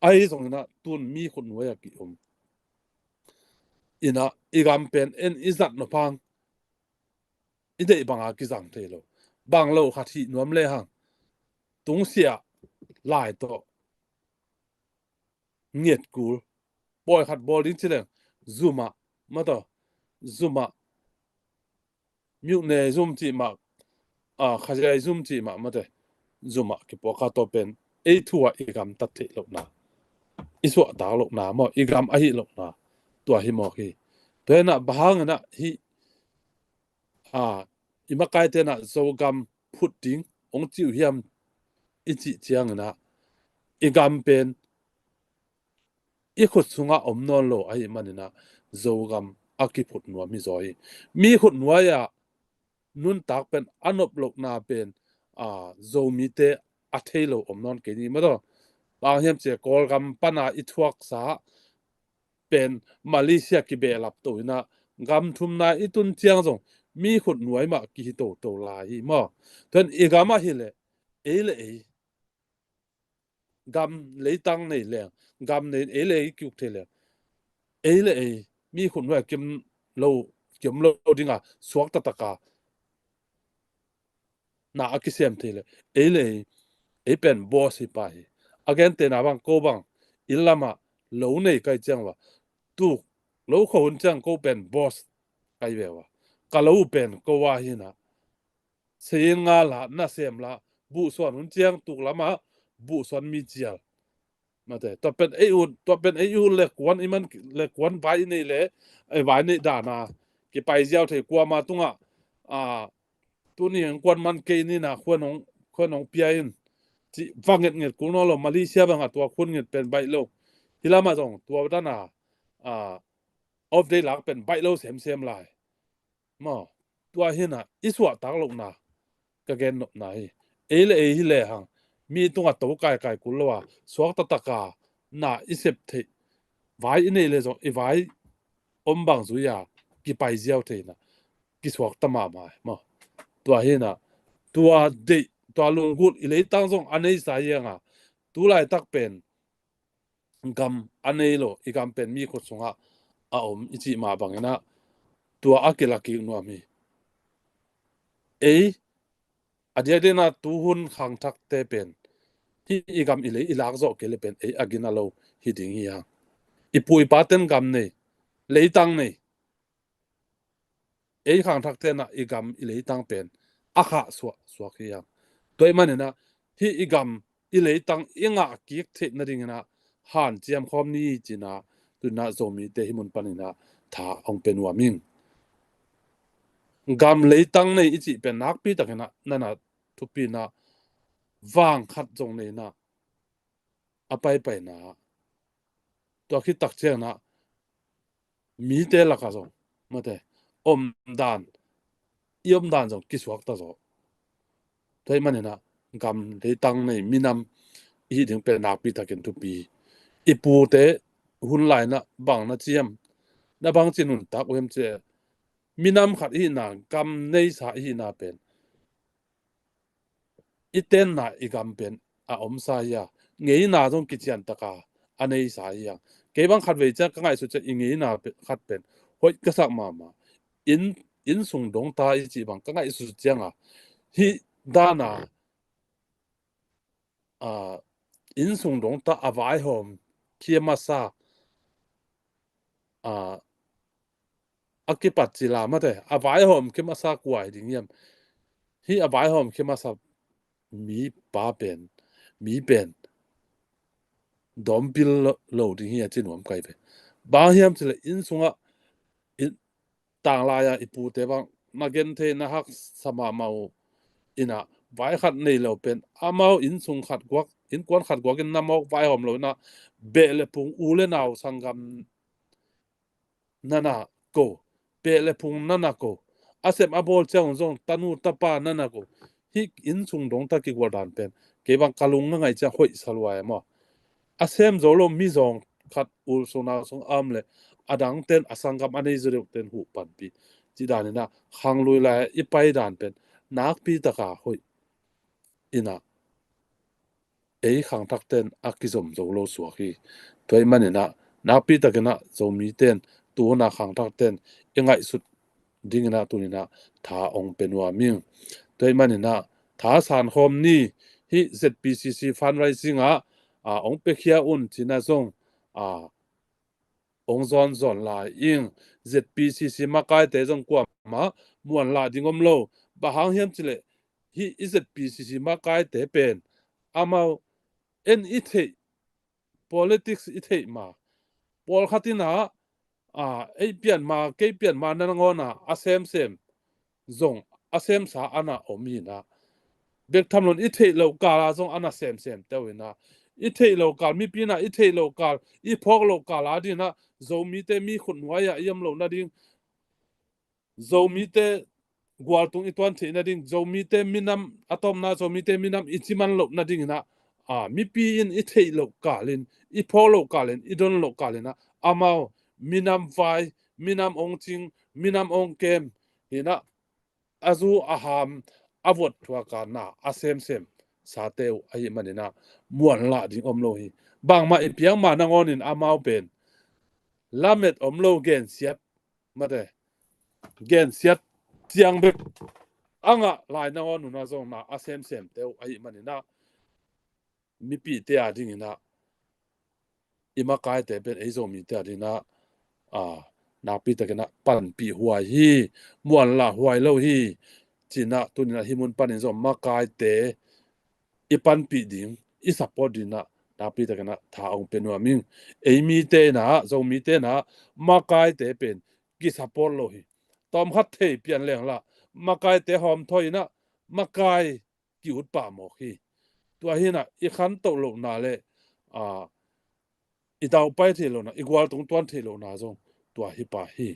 Ahi zongin ah tun mi khut nuai-ah ki-om. In ah i gam pen en i zat nop hang i deih banga kizang thei lo. Bang lo khat hih nuam lehang, tungsiah lai tawh nget kul. Bawl khat bawl ding ci leng, zum ah, mate, zum ah, myone zum cih mah, a, khaziai zum cih mah, mate, zum ah kipuak a, tua pen ei thu ah i gamtat theih lohna, i suahtak lohna maw, i gam ahih lohna, tua hi mawk hi. Tua hi-in ah bang hangin ah hih, a, i makaite in ah Zogam phut ding hong ci uh hiam i cih ciangin ah, i gam pen i khut sungah om nawn lo ahih manin ah Zogam a kiphut nuam hi zaw hi. Mi khut nuai-ah nuntak pen a nop lohna pen, a, Zomite a thei lo om nawn kei ni, mate. Bang hiam cih leh Kawlgam pan a i thuaksa pen Malaysia kibehlap to in ah, gam thumna i tun ciang zong mi khut nuai mah kihi toto lai hi maw. Tua hi-in i gam ahih leh ei le ei, gam leitang nei leng, gam nei, ei le ei ki-uk thei leng, ei le ei mi khut nuai-ah ki-om lo, ki-om lo ding a, suakta tak a na a kisem thei leh, ei le ei, ei pen boss hi pah hi. A gentehna bang, ko bang inn lam ah lo nei ka hih ciang ua, tuk lo kho hun ciang ko pen boss ka hi ve ua. Ka lo uh pen ko a hi-in ah, seiin nga la, nasem la, buhsuan hun ciang tuk lam ah buhsuan mi cial, mate. Tua pen ei ut, tua pen ei ut leh kuan i man leh, kuan vai i neih leh, ei vai neih dan a kipai ziau thei, kuama tungah, a, tuni hong kuan man kei ni, na khuan hong, khuan hong pia in, cih va ngetnget kul nawn lo. Malaysia bang ah tua khuan nget pen baih lo. Hih lam ah zong tua dan a, a, off day lak pen baih lo semsem lai. Maw, tua hi-in ah i suahtak lohna ka gen nopna hi. Ei le ei hi lehang, mi tungah to kaikai kul lo a, suakta tak a na i sep theih, vai i neih leh zong i vai om bang zui a kipai ziau thei-in ah, kisuakta mahmah hi maw. Tua hi-in ah, tua deih, tua lunggulh i leitang zong a neisa hi hang a, tu laitak pen gam a nei lo, i gam pen mi khut sungah a om i cih mah bangin ah, tua a kila kik nuam hi. Ei, a diakdiakin ah tuhun khangthakte pen hih i gam i lei i lak zawh kei leh pen ei a gina lo hi ding hi hang. I pu i pate'n gam nei, leitang nei. Ei khangthakte'n ah i gam i leitang pen a khah suaksuak hi hang. Tua ahih manin ah hih i gam i leitang i ngah kik theih nadingin ah hanciam khawm ni, ci-in ah tu-in ah Zomite hih mun panin ah tha hong pia nuam ing. Gam leitang nei i cih pen nakpi takin ah na na thupi-in ah, vang khat zong nei-in ah a paipaina, tua khit tak ciangin ah mite lakah zong, mate, omdan, i omdan zong kisuakta zaw. Tua ahih manin ah gam leitang nei minam i hih ding pen nakpi takin thupi. I pute hun lai-in ah bang na ci hiam, na bangci nuntak uh hiam cih leh, minam khat i hihna, gam neisa i hihna pen i tenna i gam pen a omsa hi a, ngeina zong kician tak a a neisa hi a. Kei bang khatvei ciang ka ngaihsut ciang i ngeina pe-, khat pen hoih ka sak mahmah. Inn, inn sung dongta i cih bang ka ngaihsut ciang a, hih dan a a, innsung dongta a vaihawm khia masa, a, a kipat cila mate, a vaihawm khia masa kua hi ding hiam? Hih a vaihawm khia masa mi pa pen, mi pen dawmpil lo, lo ding hi a ci nuam kai ve. Bang hiam cile innsungah, in, tanglai-a i pute bang na gen thei, na haksa mahmah uh inah vai khat nei lo pen amau innsung khat guak, innkuan khat guak in na mawk vaihawm lo inah beh le phung, u le nau, sanggam nana ko, beh le phung nana ko, a sem a bawl ciang zong tanu tapa nana ko. Hih innsung dongta kigual dan pen kei bang ka lung a ngaih ciang hoih sa lua e maw. A sem zo lo mizawng khat, u sung nau sung a om le a dangten, a sanggam a nei zaw deuhten huh panpih cih dan inah khanglui lai i pai dan pen nakpi taka hoih inah ei khangthakten a kizom zo lo suak hi. Tua ahih maninah nakpi takinah Zomiten, tu hunah khangthakten i ngaihsut dinginah tuninah tha ong pe nuam ing. Tua ahih maninah tha sankhawm ni, hih Z P C C fundraising ah, a, ong pekhia un cinah zong, a, ong zawnzawn lai ing. Z P C C makaite zong kuamah muanlah ding om lo. Bang hang hiam cileh hih i Z P C C makaite pen amau en i theih, politics i theih ma, pawlkhat inah, a, ei pian ma, kei pian ma nangawnah a semsem zong a semsa ana om hinah, bek tham loin i theih loh kala zong ana semsem teuh hinah, i theih loh kal, mipi inah i theih loh kal, i phawk loh kal adinah Zomite mi khutnuai-ah i om loh nading, Zomite gualtung i tuan theih nading, Zomite minam a tawpna, Zomite minam i ciman loh nadinginah, a, mipi in i theih loh kalin, i phawk loh kalin, i don loh kalinah amau minam vai, minam ong cing, minam ong kem hinah a zu a ham, a vuat thuaka na a semsem sate uh ahih maninah muanlah ding om lo hi. Bangmah i piang ma nangawnin amau pen lamet om lo, gensiat mate, gensiat ciang bek a ngah lai nangawn unah zong na a semsemte uh ahih maninah mipite a dinginah, i makaite pen ei Zomite a dinginah, a, nakpi takinah panpih huai hi, muanlah huai lo hi. Cinah tuninah hih mun panin zong makaite i panpih ding, i support dinginah nakpi takinah tha ong pe nuam ing. Ei mite inah, Zomite inah makaite pen kisupport lo hi. Tawmkhat thei pian lenglah makaite hawmthaw inah makai ki-ut pah mawk hi. Tua hinah i khantoh lohna le, a, i daupai theih lohna, i gualtung tuan theih lohna zong tua hi pah hi.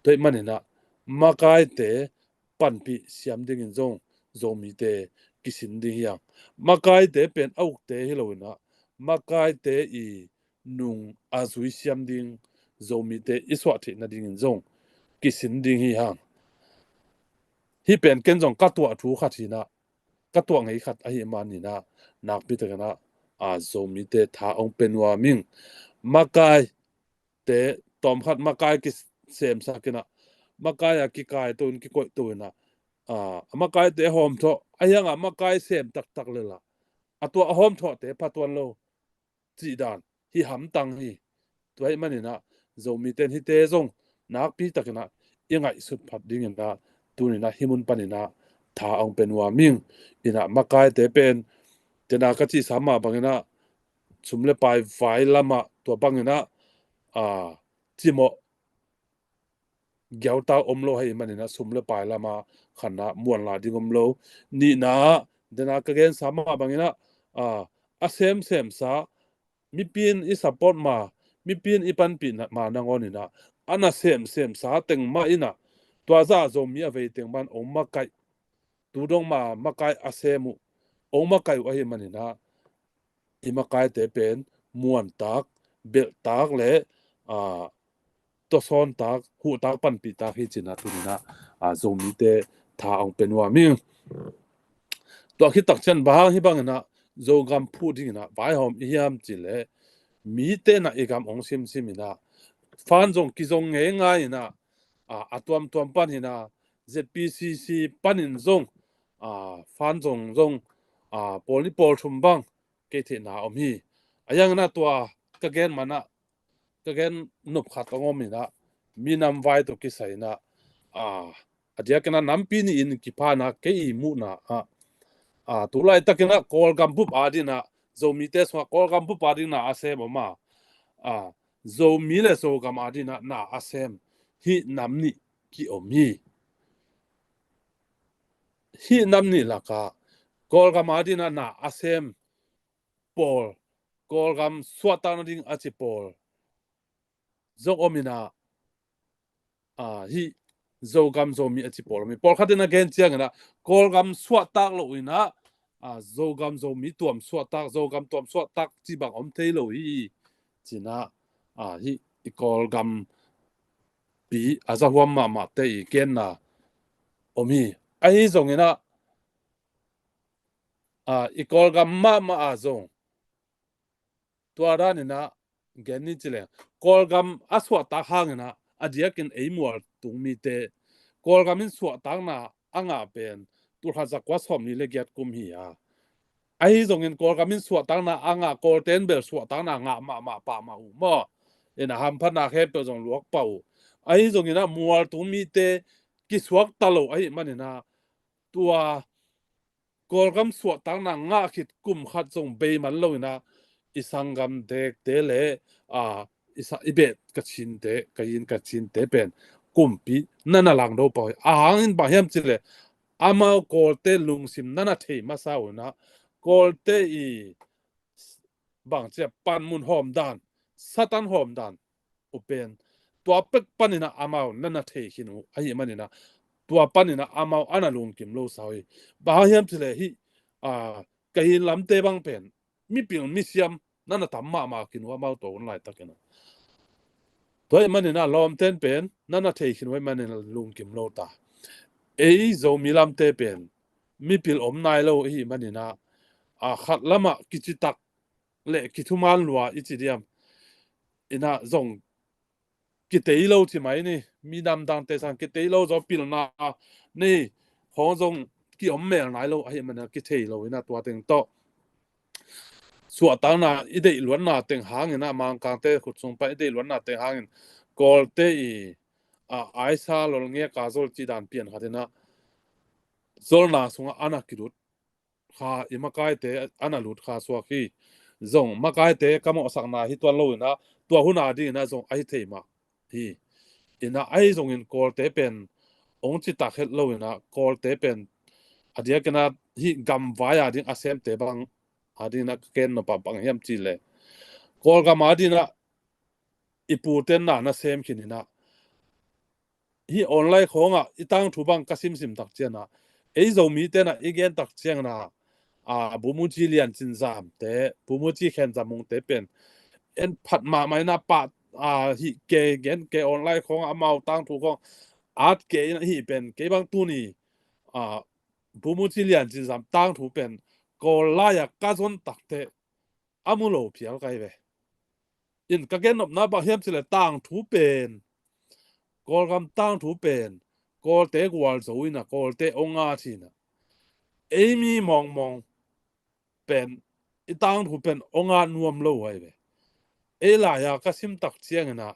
Tua ahih maninah makaite panpih siam dingin zong Zomite kisin ding hi hang. Makaite pen a ukte hi loinah makaite i nung a zui siam ding, Zomite i suah theih nadingin zong kisin ding hi hang. Hih pen ken zong ka tuah thu khat hinah, ka tuah ngei khat ahih maninah nakpi takinah, a, Zomite tha ong pe nuam ing. Makaite tawmkhat makai kisemsak inah, makai a kikaito in, kikoihto inah, a, makaite hawmthawh, a hiangah makai sem taktak lelah a tua a hawmthawhte phatuan lo cih dan hi hamtang hi. Tua ahih maninah Zomiten hihte zong nakpi takinah i ngaihsut phat dinginah tuninah hih mun paninah tha ong pe nuam ing. Inah makaite pen tena ka cihsa mah banginah sum le pai vai lamah tua banginah, a, cimawh giauta om lo ahih maninah sum le pai lamah khanah muanlah ding om lo. Nihna, dena ka gensa mah banginah, a, a semsemsa, mipi in i support ma, mipi in i panpih ma nangawninah a na semsemsa teng mah inah tua zah Zomi a vei teng mah in ong makaih, tu dong ma makai a sem uh, ong makaih uh ahih maninah i makaite pen muantak, belhtak le, a, tawsawntak, huhtak, panpihtak hi cinah tuninah, a, Zomite tha ong pe nuam ing. Tua khit takciang bang hang hih banginah Zogam phuh dinginah vaihawm i hiam cileh mite inah i gam ong simsim inah fund zong kizong ngeingai inah, a, a tuamtuam pan hinah Z P C C panin zong, a, fund zong zong, a, pawl ni pawl thum bang kei theihna om hi. A yang inah tua ka gen manah ka gen nop khat hong om inah minam vai tawh kisai inah a diakin ah nampi nih in kipha inah kei i muhna ah a tu laitakin ah Kawlgam bup ading inah Zomite sungah Kawlgam bup ading na a sem om a a Zomi le Zogam ading inah na a sem hih nam nih ki-om hi. Hih nam nih lakah Kawlgam ading inah na a sem pawl, Kawlgam suahtak nading a ci pawl zong om inah a hih Zogam Zomi a ci pawl om hi. Pawlkhat inah gen ciang inah Kawlgam suahtak lo inah a Zogam Zomi tuam suahtak, Zogam tuam suahtak ci bang om thei lo hi. Ci inah a hih i Kawlgam pi a zahuam mahmahte i genna om hi. Ahi zong inah a i Kawlgam mahmah a zong tua dan inah gen ni ci leng Kawlgam a suahtak hang inah a diakin ei mual tung mite Kawlgam in suahtakna a ngah pen tulkhat zakua sawmli le giat kum hi a, ahi zongin Kawlgam in suahtakna a ngah Kawlten bel suahtakna ngah mahmah pah mah uh maw? Inah hamphatna khempeuh zong luak pah uh. Ahi zongin ah mual tung mite kisuakta lo ahih man inah tua Kawlgam suahtakna ngah khit kum khat zong bei man lo inah i sanggam dekte le a i sa i bet ka cinte ka yin ka cinte pen kumpi na na langdo pah uh hi. A hangin bang hiam ci leh amau Kawlte lungsim na na thei masa uh inah Kawlte i bang cia panmun hawm dan, Satan hawm dan uh pen tua pek pan inah amau na na thei khin uh ahih man inah tua pan inah amau a na lungkim lo sa uh hi. Bang hang hiam ci leh hih a ka hin lamte bang pen mipil misiam na na tam mahmah khin uh amau tua hun laitakin ah. Tua ahih man inah lawmten pen na na thei khin uh ahih man inah lungkim lo ta. Ei Zomi lamte pen mipil om nai lo ahih man inah a khat lamah kicitak le kithuman lua i ci diam inah zong kitei lo ci mai ni. Minam dangte sang kitei lo zaw pilna nei khawng zong ki-om mel nai lo ahih man inah kithei lo inah tua teng tawh suahtakna i deih luatna teng hang inah Mangkangte khut sung pan i deih luatna teng hangin Kawlte i a aisa lolngek a zol cih dan pian khat inah zolna sungah a na kilut kha i makaite a na lut kha suak hi. Zong makaite ka mawhsakna hi tuan lo inah tua hun ading inah zong ahi thei mah hi. Inah ahi zongin Kawlte pen ong citak het lo inah Kawlte pen a diakin ah hih gamvai ading a semte bang ading inah ka ken nop ah bang hiam ci leh Kawlgam ading inah i puten na na sem khin inah hih online khawngah i tangthu bang ka simsim tak ciangah ei Zomite na i gen tak ciangah a Bumuci Lian Cin Zamte, Bumuci Khen Zam Mungte pen en phat mahmah inah pah a hih ke gen ke online khawngah amau tangthu khawng at ke inah hih pen kei bang tuni a Bumuci Lian Cin Zam tangthu pen Kawl lai-ah ka zon takte a mu lo phial kai ve. In ka gen nopna bang hiam ci leh tangthu pen Kawlgam tangthu pen Kawlte gualzo inah Kawlte ong at hi inah ei mi mawngmawng pen i tangthu pen ong at nuam lo ai ve. Ei lai-a ka sim tak ciang inah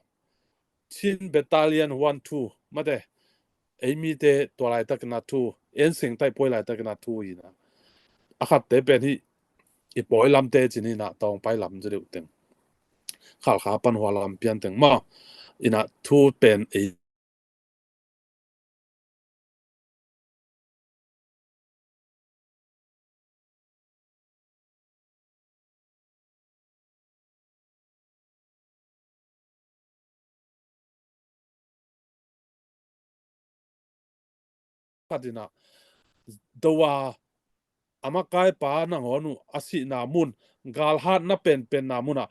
Chin Battalion one two mate ei mite tua laitakin ah thu en seng tai puai laitakin ah thu inah a khatte pen hih i pawi lamte cin inah tawngpai lam za deuh teng Khalkha pan hua lam pian teng maw inah thu pen ei khat inah do a a makaipa nangawn uh a sihna mun galhatna penpenna munah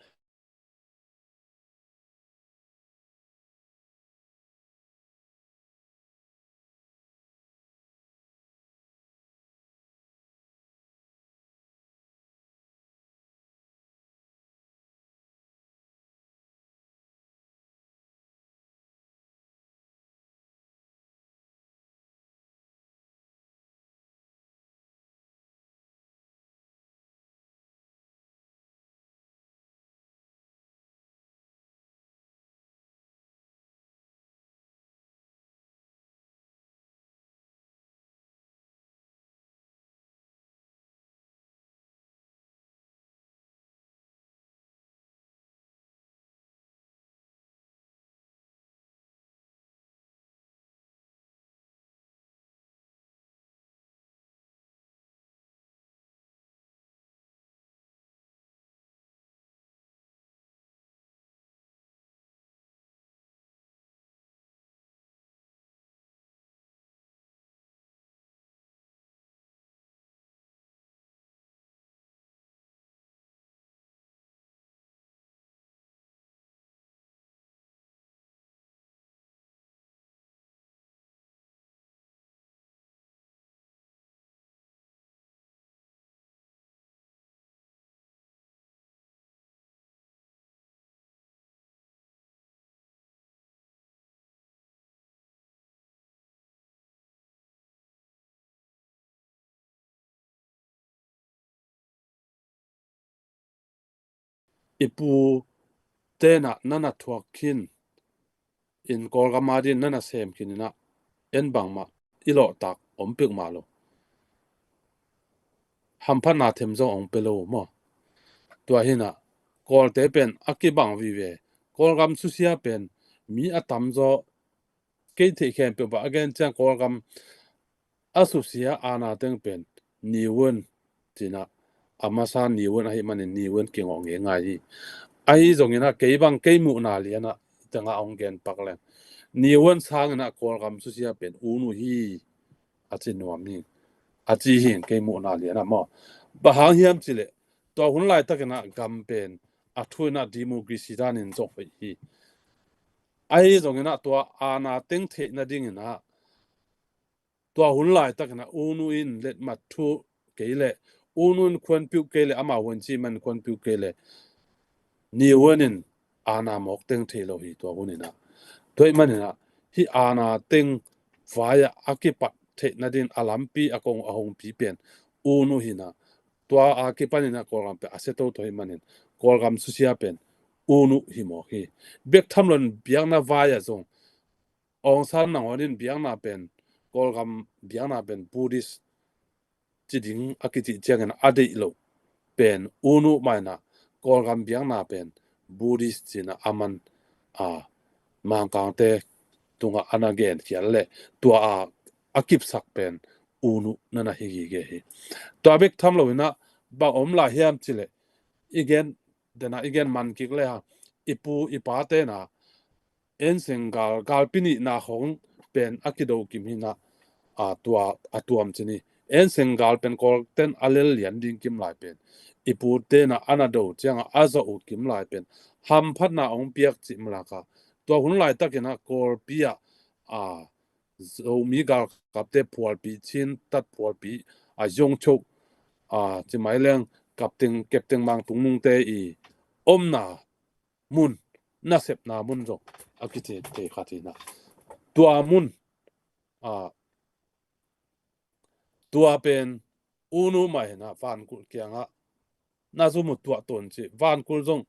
i pu tenah nana thuak khin in Kawlgam a din nana sem khin inah en bangmah i lawhtak om peuhmah lo. Hamphatna them zong ong pe lo maw? Tua hinah Kawlte pen a kibang vive. Kawlgam susia pen mi a tamzaw kei theih khempeuh bah a gen ciang Kawlgam a susia aana teng pen Niuan cinah a masa Niuan ahi manin Niuan kingawh ngeingai hi. Ahi zonginah kei bang kei muhna lianah tengah ong gen pak leng Niuan sanginah Kawlgam susia pen Unu hi a ci nuam hi. A ci hi kei muhna lianah maw? Bang hang hiam cileh tua hun laitakinah gam pen a thu inah democracy danin zong hoih hi. Ahi zonginah tua aana teng theih nadinginah tua hun laitakinah Unu in letmat thu kei leh Unu in khuanpiuh kei leh amau huan ci man khuanpiuh kei leh Niuan in aana mawk teng thei lo hi tua huninah. Tua ih maninah hih aana teng vai-ah a kipat theih nadin a lampi a kong a hongpi pen Unu hinah tua a kipaninah Kawlgam pen a sia toto hi manin Kawlgam susia pen Unu hi mawk hi. Bek tham loin biakna vai-ah zong Aung San nangawn in biakna pen Kawlgam biakna pen Buddhist ci ding a kicih ciangin a deih loh pen Unu mainah Kawlgam biakna pen Buddhist cinah a man a Mangkangte tungah ana genkhial leh tua a a kipsak pen Unu nana hi gige hi. Tua bek tham loinah bang om lai hiam cileh i gen denah i gen man kik le ha i pu i pa tenah Ensengal galpi nihna khong pen a kido kim hinah a tua a tuam cin hi. Ensengal pen Kawlten a lel lian ding kim lai pen i pu tenah ana do ciangah a zawh uh kim lai pen hamphatna ong piak cih malakah tua hun laitakinah Kawlpi ah a Zomi galkapte phualpi Chin tat phualpi a zong cho a cimai leng kapteng kepteng mangtung nungte i omna mun nasepna mun zong a kici thei khat hinah tua mun a tua pen Unu mah hinah vankulh kiangah na zum uh tuah ton ci vankulh zong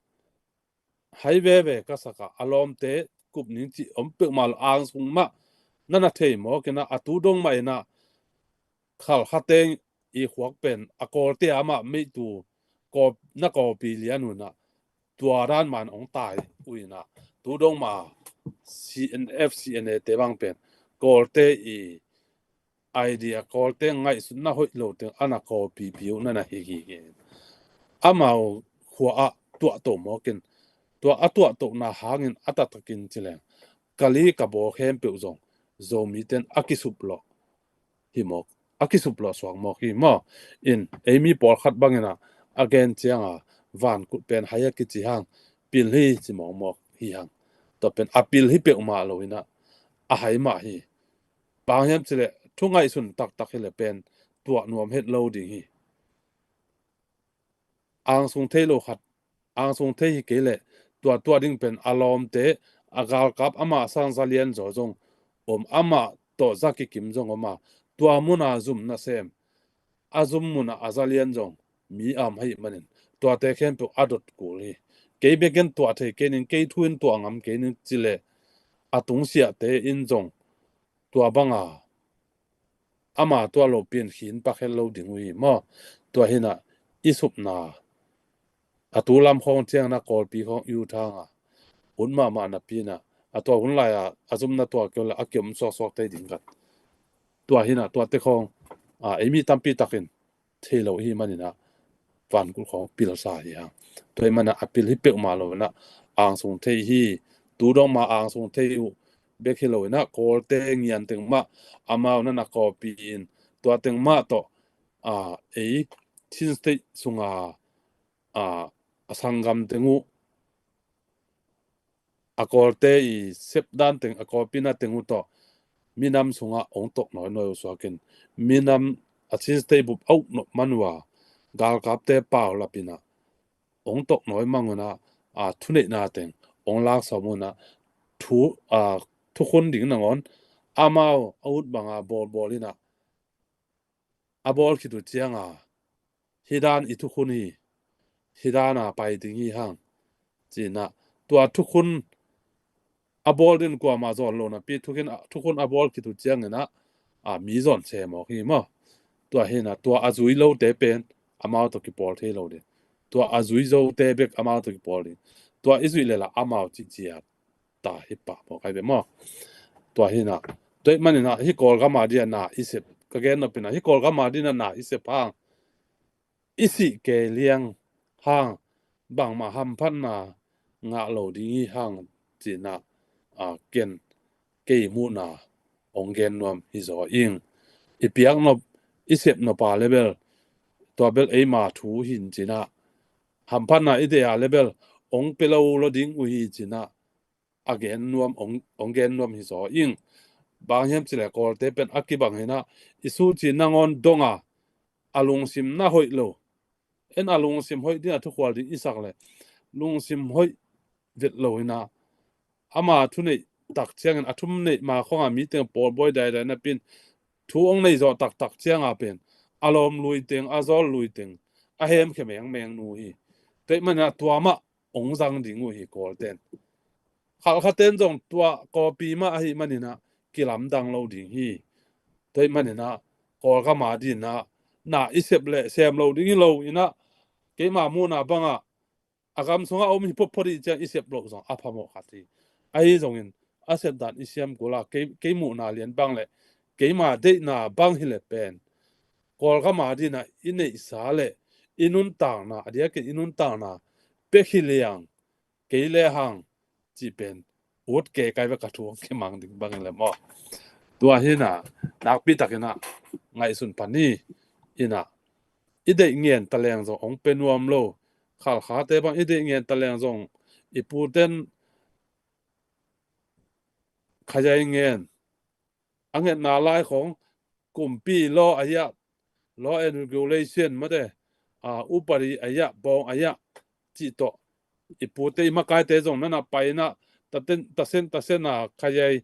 hai veve ka sakah a lawmte kup ning ci om peuhmah lo angsung mah nana thei mawkinah a tu dong mah inah khalkha teng i khuak pen a Kawlte amah meihtu na kawpi lian unah tua dan man ong tai uinah tu dong mah C N F C N A te bang pen Kawlte i idea Kawlte ngaihsutna hoih lo teng ana kawpipi uh nana hi gige. Amau khua ah tuahto mawkin tua a tuahtohna hangin a taktakin cileng kali ka baw khempeuh zong Zomiten a kisuplawh hi mawk a kisuplawh suak mawk hi maw? In eimi pawlkhat banginah a gen cianga vankut pen hai a kici hang pil hi ci mawkmawk hi hang. Tua pen a pil hi peuhmah loinah a hai mah hi. Bang hiam cileh thu ngaihsun taktak hileh pen tuah nuam het lo ding hi. Angsung thei lo khat angsung thei hi kei leh tua tuah ding pen a lawmte a galkap amah sang za lian zaw zong om amah tawh za kikim zong om a tua muna zum nasem a zum munah a za lian zong mi am hei manin tuate khempeuh a dot kul hi. Kei bekin tuah thei kei ning kei thu in tuah ngam kei ning cileh a tungsiahte in zong tua banga ama tua lo pian khin pak het lo ding uh hi maw? Tua hinah i supna a tu lam khawng ciangna Kawlpi khawng i ut hanga ut mahmah napi inah a tua hun lai-a a zumna tua keu le a kiom suaksuak tei ding khat tua hinah tuate khawng a eimi tampi takin thei lo hi maninah vankul khawng pilsa hi hang. Tua hi manah a pil hi peuhmah loinah angsung thei hi. Tu dong ma angsung thei uh bek hi loinah Kawlte ngian teng mah amau nana kawpi in tua teng mah tawh a ei Chin State sunga a a sanggam teng uh a Kawlte i sepdan teng a kawpina teng uh tawh minam sungah ong tawk nawi nawi uh suakin minam a Chin State bup a uk nop man uh a galkapte paulapinah ong tawk nawi mang unah a thuneihna teng ong laksawm unah thu a thukhun ding nangawn amau a ut banga bawlbawl inah a bawl khit uh cianga hih dan i thukhun hi, hih dana pai ding hi hang Ci-in ah tua thukhun a bawl ding kuamah zawn lo napi thukhun, thukhun a bawl khit uh ciangin ah, a, mi zawn sem awk hi maw. Tua hi-in ah tua a zui lote pen amau tawh kipawl thei lo ding. Tua a zui zote bek amau tawh kipawl ding. Tua i zuih leh lah amau cih ciat ta hi pah mawk ai ve maw. Tua hi-in ah, tua ahih manin ah hih Kawlgam a ding a na i sep, ka gen nop in ah hih Kawlgam a ding a na i sep hang, i sih kei liang hang, bangmah hamphatna ngah lo ding hi hang, ci-in ah, a, ken kei muhna hong gen nuam hi zaw ing. I piak nop, i sep nop a leh bel, tua bel eima thu hi-in ci-in ah, hamphatna i deih a leh bel hong pia lo lo ding uh hi ci-in ah, a gen nuam, hong, hong gen nuam hi zaw ing. Bang hiam cih leh Kawlte pen a kibang hi-in ah, i suci nangawn dong a, a lungsim na hoih lo. En a lungsim hoih ding a thukhual ding i sak leh, lungsim hoih vet lo hi-in ah, ama thu neih tak ciangin a thu neih ma khong a mi teng pawl bawi daidai napi-in thu hong nei zawh taktak ciang a pen a lawm lui teng, a zawl lui teng, a hemkhia mengmeng nu hi. Tua ahih manin ah tua mah hong zang ding uh hi Kawlten. Khalkhaten zong tua copy mah ahih manin ah kilamdang lo ding hi. Tua ahih manin ah Kawlgam a ding a na i sep leh sem lo ding hi lo in ah, keima muhna bang ah a gam sungah om hi photphot i hih ciang i sep loh zong a phamawh khat hi. Ahi zongin a sep dan i siam kul a, kei, kei muhna lian bang leh keima deihna bang hi leh pen Kawlgam a ding a i neihsa leh i nuntakna, a diakin i nuntakna pek hi liang, kei lehang cih pen ut kei kai ve, ka thu hong kimang ding bang hi leh maw. Tua hi-in ah nakpi takin ah ngaihsun pah ni. In ah i deih ngen ta leng zong hong pia nuam lo. Khalkhate bang i deih ngen ta leng zong i puten khayai ngen, a ngetna lai khong kumpi law a hiah, law and regulation mate, a, upadi a hiah, bawng a hiah cih tawh i pute i makaite zong na na pai in ah, taten, tasen, tasen a khayai,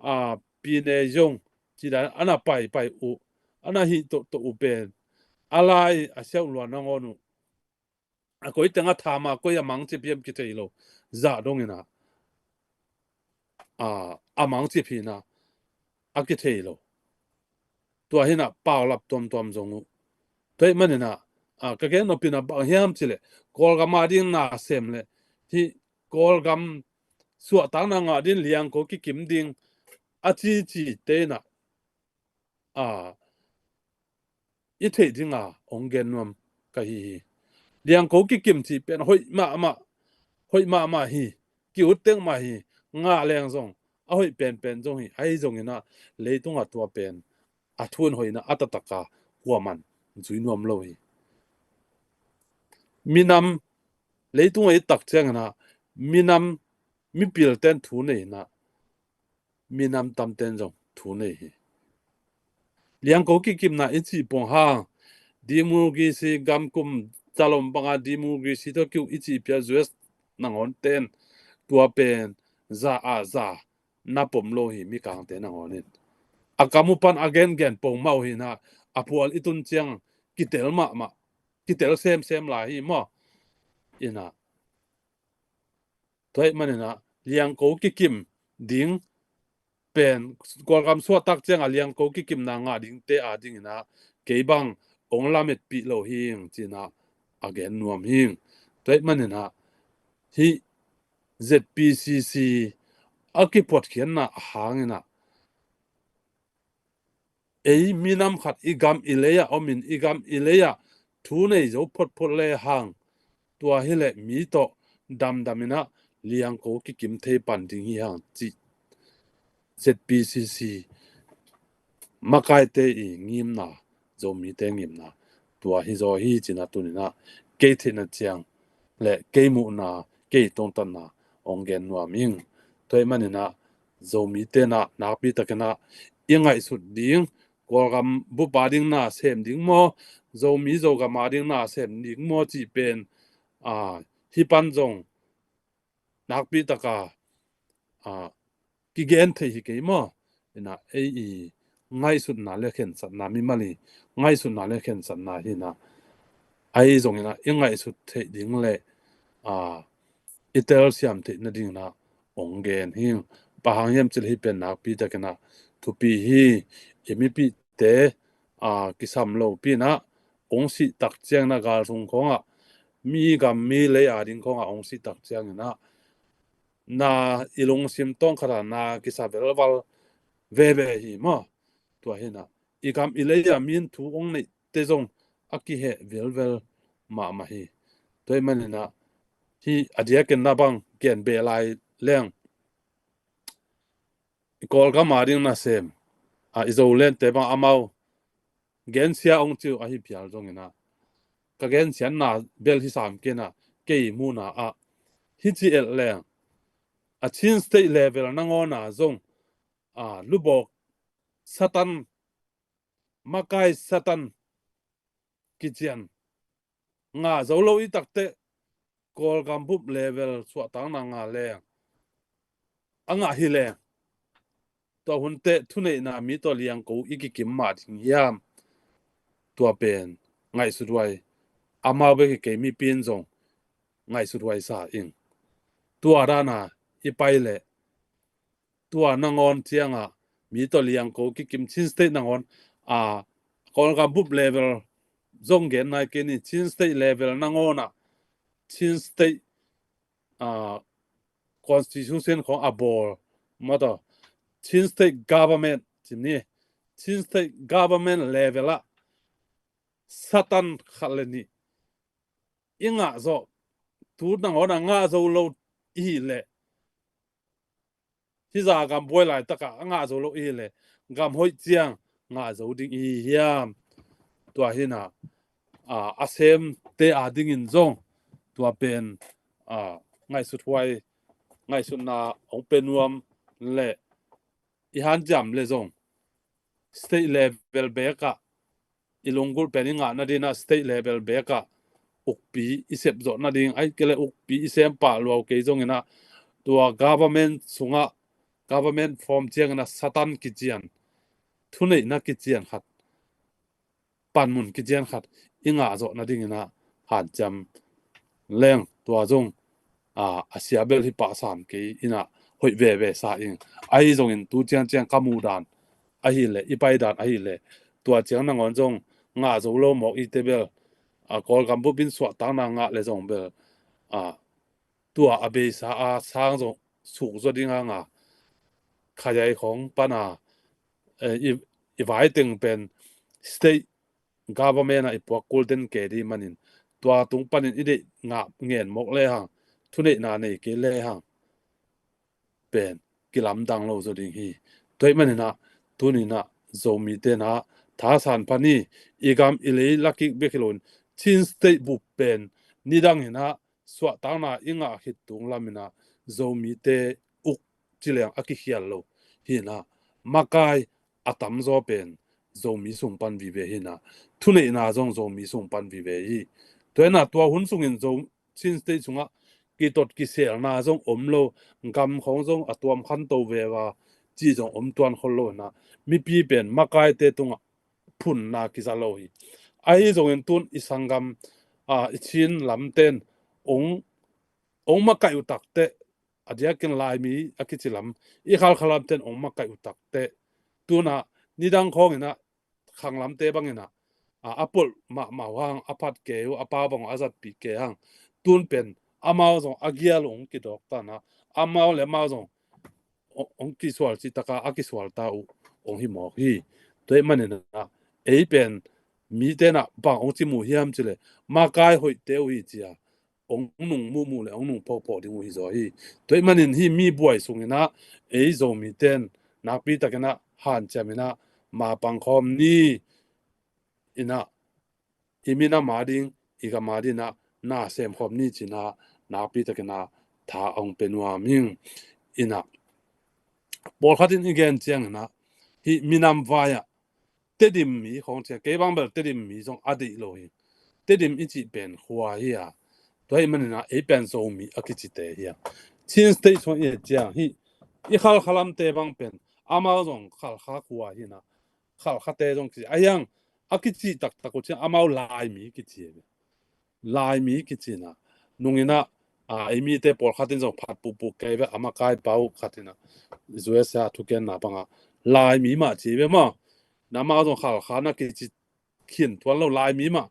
a, pine zong cih dan a na pai pai uh, a na hih tawh tawh uh pen a lai a siauh lua nangawn uh, a koi teng a tham a koi a mangcip hiam kithei lo. Zah dong in ah, a, a mangcip hi-in ah a kithei lo. Tua hi-in ah paulap tuamtuam zong uh. Tua ahih manin ah, a, ka gen nop in ah bang hiam cih leh Kawlgam a ding na sem leh hih Kawlgam suahtakna ngah ding, Liangko kikim ding a cici te in ah, a, i theih ding a hong gen nuam ka hi hi. Liangko kikim cih pen hoih mahmah, hoih mahmah hi. Ki-ut tek mah hi. Ngah leng zong a hoih penpen zong hi. Ahi zongin ah leitung a tua pen a thu in hoihna a taktak a kuaman zui nuam lo hi. Minam, leitung a i et tak ciangin ah minam, mipilten thu nei in ah minam tamten zong thu nei hi. Liangko kikimna i cih pong hang, democracy gam kum zalom banga democracy tawh kiu i cih pia U S nangawn ten, tua pen za a za na pom lo hi, Mikangte nangawn in. A kam uh pan a gengen pong mah uh hi-in ah, a phual i tun ciang kitel mahmah, kitel semsem lai hi maw. In ah, tua ahih manin ah Liangko kikim ding pen, Kawlgam suahtak ciang a Liangko kikimna ngah dingte a dingin ah kei bang hong lametpih lo hing ci-in ah a gen nuam hing. Tua ahih manin ah hih Z P C C a kiphuatkhiatna a hangin ah ei minam khat i gam i lei ah om in, i gam i lei ah thu nei zo photphot le hang, tua hi leh mi tawh damdam in ah Liangko kikim thei pan ding hi hang cih Z P C C makaite i ngimna, Zomite ngimna tua hi zaw hi ci-in ah tuni-in ah kei theihna ciang le kei muhna, kei tungtatna hong gen nuam ing. Tua ahih manin ah Zomite in ah nakpi takin ah i ngaihsut ding, Kawlgam bup a ding na sem ding maw, Zomi Zogam a ding na sem ding maw cih pen, a, hih pan zong nakpi taka, a, kigen thei hi kei maw. In ah ei i ngaihsutna le khensatna, mimal i ngaihsutna le khensatna hi-in ah, ahi zongin ah i ngaihsut theih ding le, a, i telsiam theih nadingin ah hong gen hi. Bang hang hiam cih leh hih pen nakpi takin ah thupi hi. I mipihte, aa, kisam lopi in ah hong sih tak ciangin ah gal sung khawngah, mi gam mi lei ading khawngah hong sih tak ciangin ah na i lungsim tawngkhat ah na kisa velval veve hi maw. Tua hi in ah i gam i lei ah mi in thu hong neihte zong a kiheh velvel mahmah hi. Tua ahih manin ah hih a diakin na bang gen beh lai leng, i Kawlgam ading nasem, a, i Zolente bang amau gensia hong ci uh ahi phial zongin ah, ka gensiatna bel hi sam kei in ah, kei muhna ah hih ci et leng, a, Chin State level nangawn ah zong, a, lubawk Satan, makai Satan kician ngah zo lo i tak teh, Kawlgam bup level suahtakna ngah leng, a ngah hi leng, tua hun teh thuneihna mi tawh liangko i kikim mah ding hiam? Tua pen ngaihsut huai, amau bek hi kei, mipi in zong ngaihsut huai sa ing. Tua dan a i pai leh, tua nangawn ciangah mi tawh liangko kikim, Chin State nangawn, a, Kawlgam bup level zong gen nai kei ni, Chin State level nangawn ah Chin State, a, constitution khawng a bawl, maw taw, Chin State government ci ni, Chin State government level ah Satan khat le nih i ngah zawh, tu nangawn a ngah zo lo i hih leh, hih zah gam buai laitak ah a ngah zo lo i hih leh, gam hoih ciang ngah zo ding i hi hiam? Tua hi in ah, a, a semte adingin zong tua pen, a, ngaihsut huai, ngaihsutna hong pia nuam leh, i hanciam leh zong state level bek ah i lunggulh pen i ngah nading ah state level bek ah ukpi i sep zawh nading, ahih kei leh ukpi i sem pah lua kei zongin ah, tua government sungah, government form ciangin ah Satan kician, thuneihna kician khat, panmun kician khat i ngah zawh nadingin ah hanciam leng, tua zong, a, a sia bel hi pah sam kei in ah hoih veve sa ing. Ahi zongin tu ciangciang ka muh dan ahih leh, i pai dan ahih leh, tua ciang nangawn zong ngah zo lo mawk i te bel, a, Kawlgam bup in suahtakna ngah leh zong bel, a, tua a beisa a sang zong suk zaw ding hang a, khayaih khawng pan a, eh, i, i vai teng pen state government ah i puak kul den kei ding manin, tua tung panin i deih ngah ngen mawk lehang, thuneihna nei kei lehang pen kilamdang lo zaw ding hi. Tua ahih manin ah tuni in ah Zomite in ah thasan pha ni, i gam i lei lakik bek hi loin, Chin State bup pen nidang in ah suahtakna i ngah khit tung lam in ah Zomite uk ci leng a kikhial lo hi in ah, makai a tamzaw pen Zomi sung pan vive hi in ah, thuneihna zong Zomi sung pan vive hi. Tua in ah tua hun sungin Zo, Chin State sungah kitot kiselna zong om lo, gam khawng zong a tuam khanto ve ua, ci zong om tuan khol lo in ah, mipi pen makaite tungah phunna kiza lo hi. Ahi zongin tun i sanggam, a, i Chin lamten ong, ong makaih uh tak teh, a diakin Laimi a kici lam, i Khalkha lamten ong makaih uh tak teh, tun ah nidang khawng in ah khanglamte bang in ah, a, a polh mahmah uh hang, a phat kei uh, a pau bang uh a zatpih kei hang, tun pen amau zong a gial uh ong kidawk ta in ah, amau le amau zong ong, ong kisual cih tak a a kisual ta uh ong hi mawk hi. Tua ahih manin ah ei pen mite in ah bang ong ci mu hiam cih leh, makai hoihte uh hi ci a ong nung muhmuh le ong nung phawkphawk ding uh hi zaw hi. Tua ahih manin hih mi buai sungin ah ei Zomite in nakpi takin ah hanciam in ah mapang khawm ni in ah, i minam ading, i gam ading in ah na sem khawm ni ci in ah nakpi takin ah tha ong pia nuam ing. In ah pawlkhat in i gen ciangin ah, hih minam vai ah Tedim mi khawng ci a, kei bang bel Tedim mi zong a deih lo hi. Tedim i cih pen khua hi a, tua ahih manin ah ei pen Zomi a kicite hi a. Chin State sung i et ciang hih i Khalkha lamte bang pen amau zong Khalkha khua hi in ah, Khalkhate zong kici a, ahi hang a kici taktak uh ciang amau Laimi kici hi. Laimi kici in ah, nung in ah a, ei mite pawlkhat in zong phat pupuk kei ve, a makai pau khat in a, U S A thukenna bangah Laimi mah ci ve maw. Namau zong Khalkha na kici khin tuan lo Laimi mah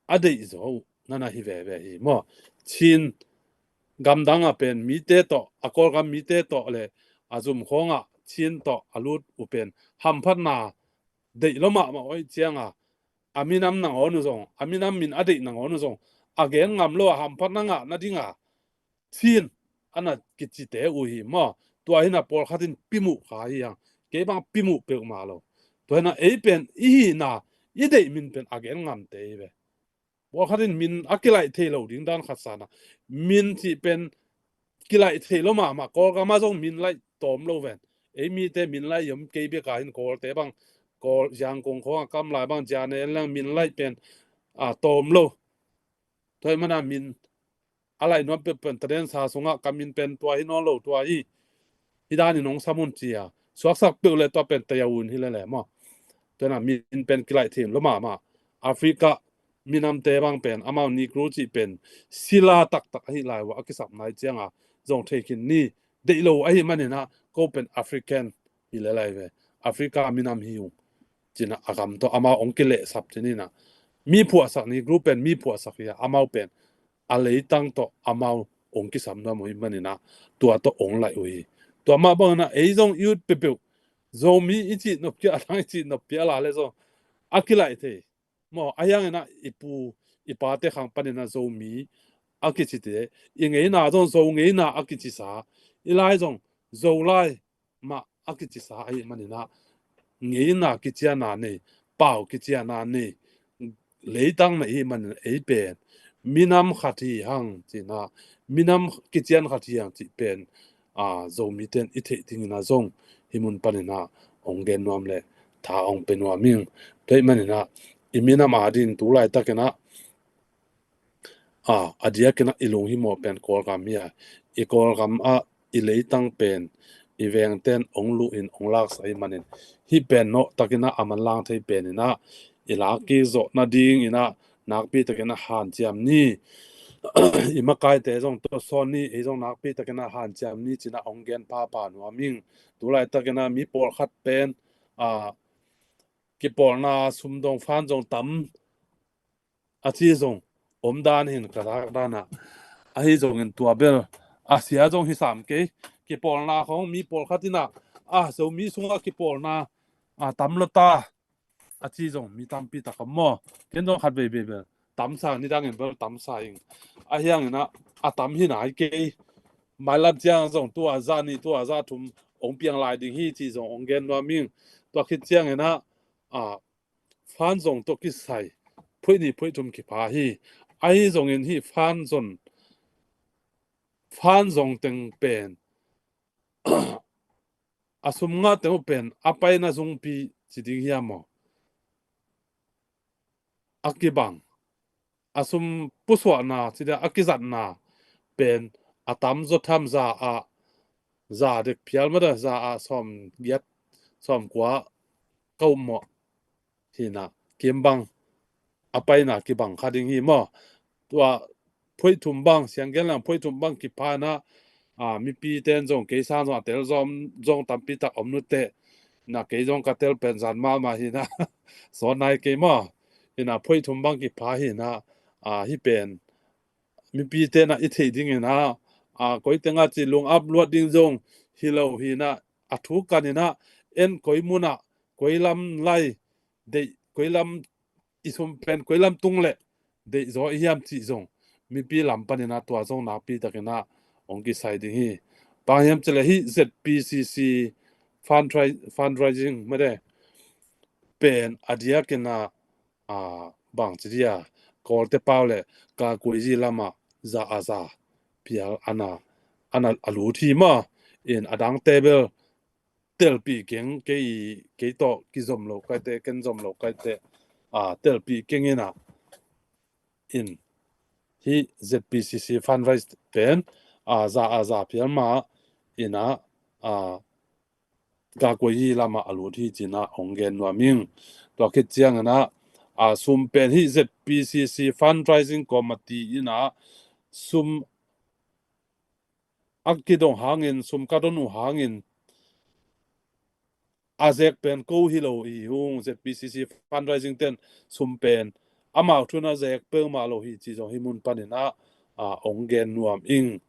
a deih zo uh nana hi veve hi maw. Chin gamdang ah pen mite tawh, a Kawlgam mite tawh le a zum khawngah Chin tawh a lut uh pen hamphatna deih lo mahmah uh ahih cianga, a minam nangawn uh zong, a minam min a deih nangawn uh zong a gen ngam lo a hamphatna ngah nadinga Chin ana kicite uh hi maw. Tua hina pawlkhat in pimuh kha hi hang, kei bang pimuh peuhmah lo. Tua hina ei pen i hina, i deih min pen a gen ngamte hi ve. Pawlkhat in min a kilaih thei lo ding dan khat sana, min cih pen kilaih thei lo mahmah. Kawlgam ah zong min laih tawm lo ven. Ei mite min laih i om kei bek a hin Kawlte bang, Kawl Yangon khawng a kam lai bang, Jane en leng min laih pen a tawm lo. Tua ahih mana min a laih nuam peuh pen taden sa sungah ka min pen tua hi nawn lo, tua hi, hi danin hong sam un ci a suaksak peuh le tua pen taya un hi lele maw. Tua hina min pen kilaih thei lo mahmah. Africa minamte bang pen amau Negro cih pen sila taktak ahi lai uh a, a kisap nai cianga zong thei khin ni. Deih lo ahih maninah ko pen African hi le lai ve, Africa minam hi ung cinah a gam tawh amau hong kilehsap cininah mi phuahsak, Negro pen mi phuahsak hi a, amau pen a leitang tawh amau hong kisam nuam uh hi maninah tua tawh hong laih uh hi. Tua mah banginah ei zong i ut peuhpeuh Zomi i cih nopkhial, a dang i cih nopkhial a le zong a kilaih thei maw. A hianginah i pu i pate khang paninah Zomi a kicite, i ngeina zong Zo ngeina a kicisa, i lai zong Zolai mah a kicisa ahih maninah ngeina kiciana nei, pau kiciana nei, leitang nei ahih maninah ei pen minam khat hi hang cinah, minam kician khat hi hang cih pen a, Zomite in i theih dinginah zong hih mun paninah hong gen nuam le tha hong pe nuam ing. Tua ahih maninah i minam ading tu laitakinah a, a diakinah i lunghimawh pen Kawlgam hi a, i Kawlgam ah i leitang pen i vengte in hong luh in hong laksak ahih manin hih pen nawhtakinah a manlang thei peninah i lak kik zawh nadinginah nakpi takinah hanciam ni. I makaite zong tawsawn ni, ei zong nakpi takinah hanciam ni cinah hong gen phapha nuam ing. Tu laitakinah mi pawlkhat pen a, kipawlna sum dong fan zong tam a ci zong om dan hin ka lak danah, ahi zongin tua bel a sia zong hi sam kei. Kipawlna khong mi pawlkhat inah a, Zomi sungah kipawlna a tam lo ta a ci zong mi tampi tak a maw. Ken zong khat veivei bel tamsa, nidangin bel tamsa ing. A hianginah a tam hi nai kei. Mailam ciang zong tua za nih, tua za thum hong piang lai ding hi ci zong hong gen nuam ing. Tua khit cianginah a, fan zong tawh kisai phuih nih phuih thum kipha hi. Ahi zongin hih fan zong, fan zong teng pen a sum ngah teng uh pen a paina zungpi ci ding hiam maw? A kibang, a sum pusuahna ci dia a kizatna pen a tam zaw tham, za ah, za dek phial mah da, za ah sawm giat, sawm kua ka um maw. Hinah kim bang a paina kibang kha ding hi maw. Tua phuih thum bang, siang gen lang phuih thum bang kipha inah a, mipite in zong kei sang zong a tel zong, zong tampi tak om nuteh. Inah kei zong ka tel pen zan mahmah hinah sawt nai kei maw. Inah phuih thum bang kipha hinah a, hih pen mipite inah i theih dinginah a, koi tengah ci lung ap luat ding zong hi lo hinah a thu kaninah en koi munah koi lam lai deih, koi lam i sum pen koi lam tung le deih zaw i hiam cih zong mipi lam paninah tua zong nakpi takinah hong kisai ding hi. Bang hiam cileh hih Z P C C fundrai-, fundraising mede pen a diakinah a, bang ci dia, Kawlte pau le Kakuiyi lamah za a za phial ana, ana a lut hi maw. In a dangte bel telpih keng, kei, kei tawh kizom lo kaite, ken zom lo kaite a, telpih keng inah in hih Z P C C fundraise pen a, za a za phial mah inah a, Kakuiyi lamah a lut hi cinah hong gen nuam ing. Tua khit cianginah a, sum pen hih Z P C C fundraising committee inah sum a kidong hangin, sum ka don uh hangin a zek pen ko hi lo hi ung. Z P C C fundraising ten sum pen amau thu na zek peuhmah lo hi ci zong hih mun panin ah, a, ong gen nuam ing.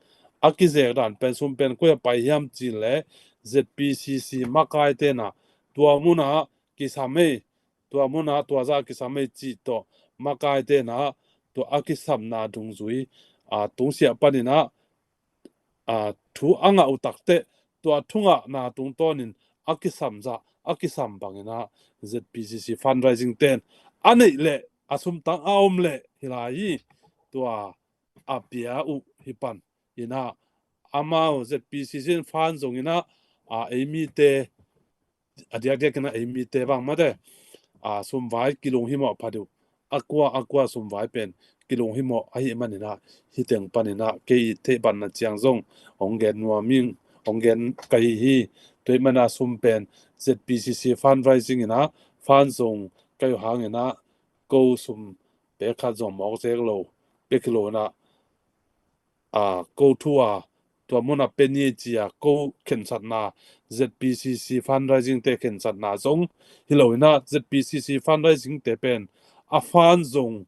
A kizek dan pen sum pen koi a pai hiam cih leh Z P C C makai ten ah tua mun ah kisam ei, tua mun ah tua zah kisam ei cih tawh makai ten ah tua a kisamna dungzui, a, tungsiah panin ah, a, thu a ngah uh takteh tua thu ngahna tungtawnin a kisam zah a kisam bangin ah Z P C C fundraising ten a neih leh a sumtang a om leh hi lai hi. Tua a pia uh hi pan in ah amau Z P C C in fund zongin ah, a, ei mite a diakdiakin ah ei mite bang mate, a, sumvai kilunghimawh pha deuh, a kua a kua sumvai pen kilunghimawh ahih manin ah hih teng panin ah kei i theih panna ciang zong ong gen nuam ing, ong gen ka hi hi. Tua ahih manin ah sum pen Z P C C fundraising in ah fund zong ka hi uh hangin ah ko sum pek khat zong mawk zek lo, pek hi lo in ah, a, ko thu a tua mun ah pia ni ci a ko khensatna, Z P C C fundraising te khensatna zong hi lo in ah Z P C C fundraising te pen a fund zong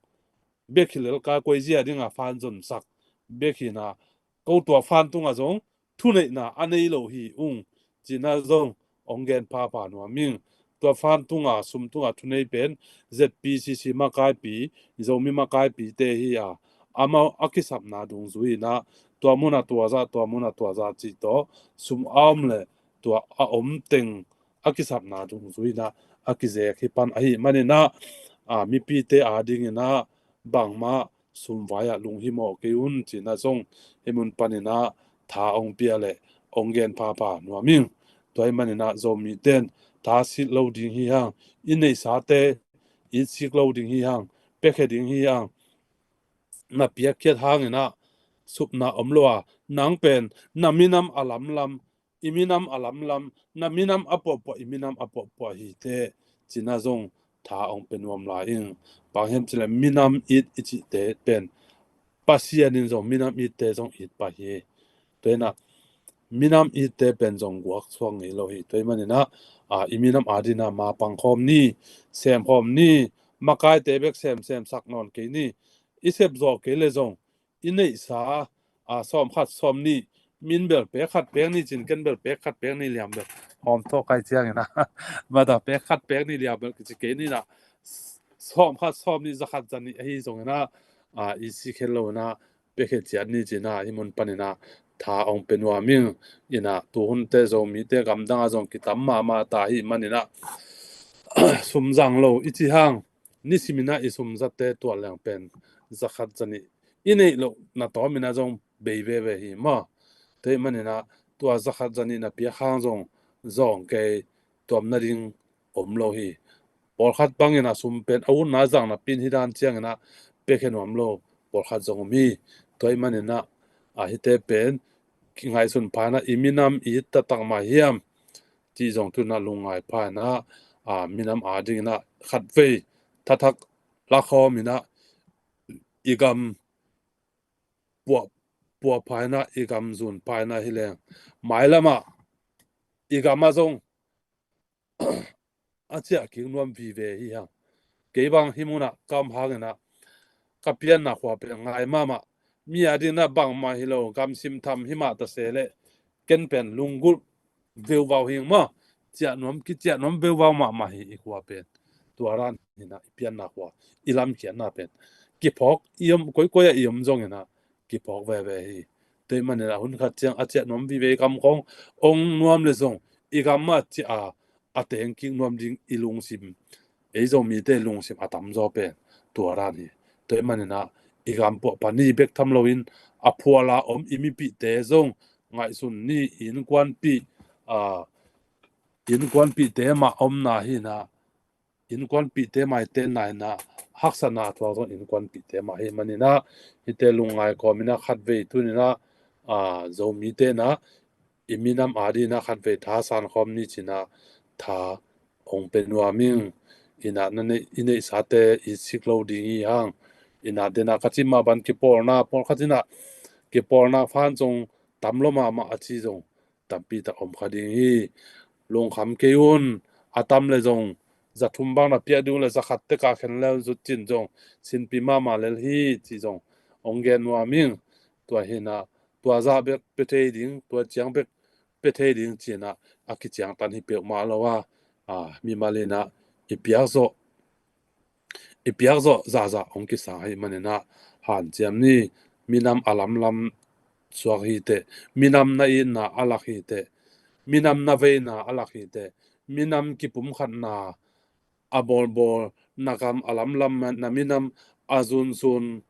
bek hi lel ka, koi zia ding a fund zon sak bek hi in ah ko tua fund tung ah zong thuneihna a nei lo hi ung cihna zong ong gen phapha nuam ing. Tua fund tung a, sum tung a thunei pen Z P C C makaipi, Zomi makaipi te hi a, amau a kisapna dungzui in ah tua mun ah tua zah, tua mun ah tua zah cih tawh sum a om leh tua a om teng a kisapna dungzui in ah a kizek hi pan ahih manin ah, a, mipite adingin ah bangmah sumvai ah lunghimawh kei un cihna zong hih mun panin ah tha ong pia leh ong gen phapha nuam ing. Tua ahih manin ah Zomi ten tha sik lo ding hi hang, i neihsate it sik lo ding hi hang, piakhia ding hi hang. Na piakkhiat hangin ah supna om lo a, nang pen na minam a lamlam, i minam a lamlam, na minam a puahpuah, i minam a puahpuah hi teh cihna zong tha ong pia nuam lai ing. Bang hiam cih leh minam it i cihte pen Pasian in zong minam itte zong it pah hi. Tua hi in ah minam itte pen zong guak suak ngei lo hi. Tua ahih manin ah, a, i minam adingin ah ma pang khawm ni, sem khawm ni, makaite bek sem, sem sak nawn kei ni. I sep zawh kei leh zong i neihsa, a, sawm khat sawm nih, min bel pek khat pek nih cin, ken bel pek khat pek nih liam bel hawm thawh kai ciangin ah mata pek khat pek nih liam bel kici kei ni in ah, sawm khat sawm nih, za khat za nih ahi zongin ah, a, i sik het lo in ah piakhia ciat ni cihna hih mun panin ah tha ong pia nuam ing. In ah tuhunte Zomite gamdang ah zong kitam mahmah ta ahih manin ah sum zang lo i cih hang, nisimin ah i sum zate tual leng pen za khat za nih i neih loh na tawmin ah zong bei veve hi maw. Tua ahih manin ah tua za khat za nih na piak hang zong zawng kei, tuam nading om lo hi. Pawlkhat bangin ah sum pen a utna zang napi in hih dan ciangin ah piakhia nuam lo pawlkhat zong om hi. Tua ahih manin ah, a, hihte pen kingaihsun pha in ah i minam it taktak mah hiam cih zong tu in ah lungngai pha in ah, a, minam adingin ah khatvei thathak la khawm in ah i gam puah, puah pha in ah, i gam zun pha in ah hi leng mailam ah i gam ah zong a ciah kik nuam vive hi hang. Kei bang hih mun ah ka om hangin ah ka pianna khua pen ngai mahmah, mi adingin ah bangmah hi lo, gam sim tham hi mah ta se leh ken pen lunggulh veuvau hi ing maw. Ciah nuam, kiciah nuam veuvau mahmah hi i khua pen. Tua dan hi in ah i pianna khua, i lamkhiatna pen kiphawk i om, koikoi ah i om zongin ah kiphawk veve hi. Tua ahih manin ah hun khat ciang a ciah nuam vive i gam khawng ong nuam leh zong i gam ah ciah a, a teng kik nuam ding i lungsim, ei Zomite lungsim a tamzaw pen tua dan hi. Tua ahih manin ah i gam puah pha ni bek tham loin a phual a om i mipihte zong ngaihsun ni. I innkuanpih, a, innkuanpihte mah omna hi in ah, innkuanpihte mah i tenna in ah haksatna a tuak zong innkuanpihte mah ahih manin ah hihte lungngai kawmin ah khatvei tuni in ah, a, Zomite in ah i minam adingin ah khatvei tha san khawm ni ci in ah tha ong pia nuam ing. In ah na neih, i neihsate it sik lo ding hi hang. In ah den ah ka cih mah bang kipawlna, pawlkhat in ah kipawlna fund zong tam lo mahmah a ci zong tampi tak om kha ding hi. Lungkham kei un, a tam le zong za thum bang na piak ding uh le za khat teka khen le zutcin zong sinpi mahmah lel hi ci zong ong gen nuam ing. Tua hinah tua zah bek pia thei ding, tua ciang bek pia thei ding cinah a kiciangtan hi peuhmah lo a, a mimal inah i piak zawh i piak zawh zahzah hong kisang ahih maninah hanciam ni. Minam a lamlam suak hi teh, minam na itna a lak hi teh, minam na veina a lak hi teh, minam kipumkhatna a bawlbawl, na gam a lamlam, na minam a zunzun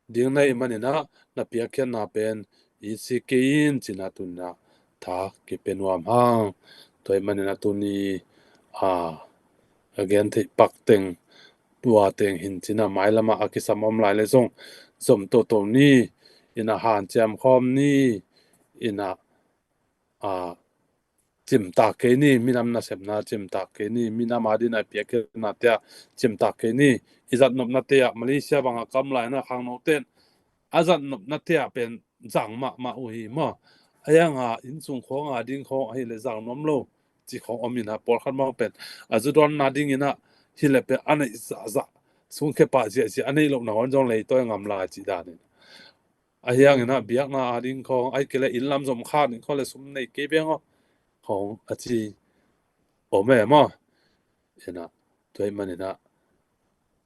ding na hih maninah na piakkhiatna pen i si kei in cinah tunah tha kipia nuam hang. Tua hih maninah tuni a a gen theih pak teng tua teng hin cinah mailamah a kisam om lai le zong zom toto ni. Inah hanciam khawm ni. Inah a cimtak kei ni, minam nasepna cimtak kei ni, minam a dingin a piakkhiatna te ah cimtak kei ni. I zatnopna te ah Malaysia bangah kam lai na khangno ten a zatnopna te ah pen zang mahmah uh hi maw. A hianga innsung khawng a ding khawng ahileh zang nuam lo ci khawng om inah pawlkhat bang pen a zu dawnna dinginah hileh pen a neih zahzah sungkhe pah ziahziah a neih lohna hon zong leitawi ngam lai cih danin a hianginah biakna a ding khawng ai kei le inn lam zom kha ding khawng le sum nei kei beng aw khawng a ci om e maw. Inah tua hih maninah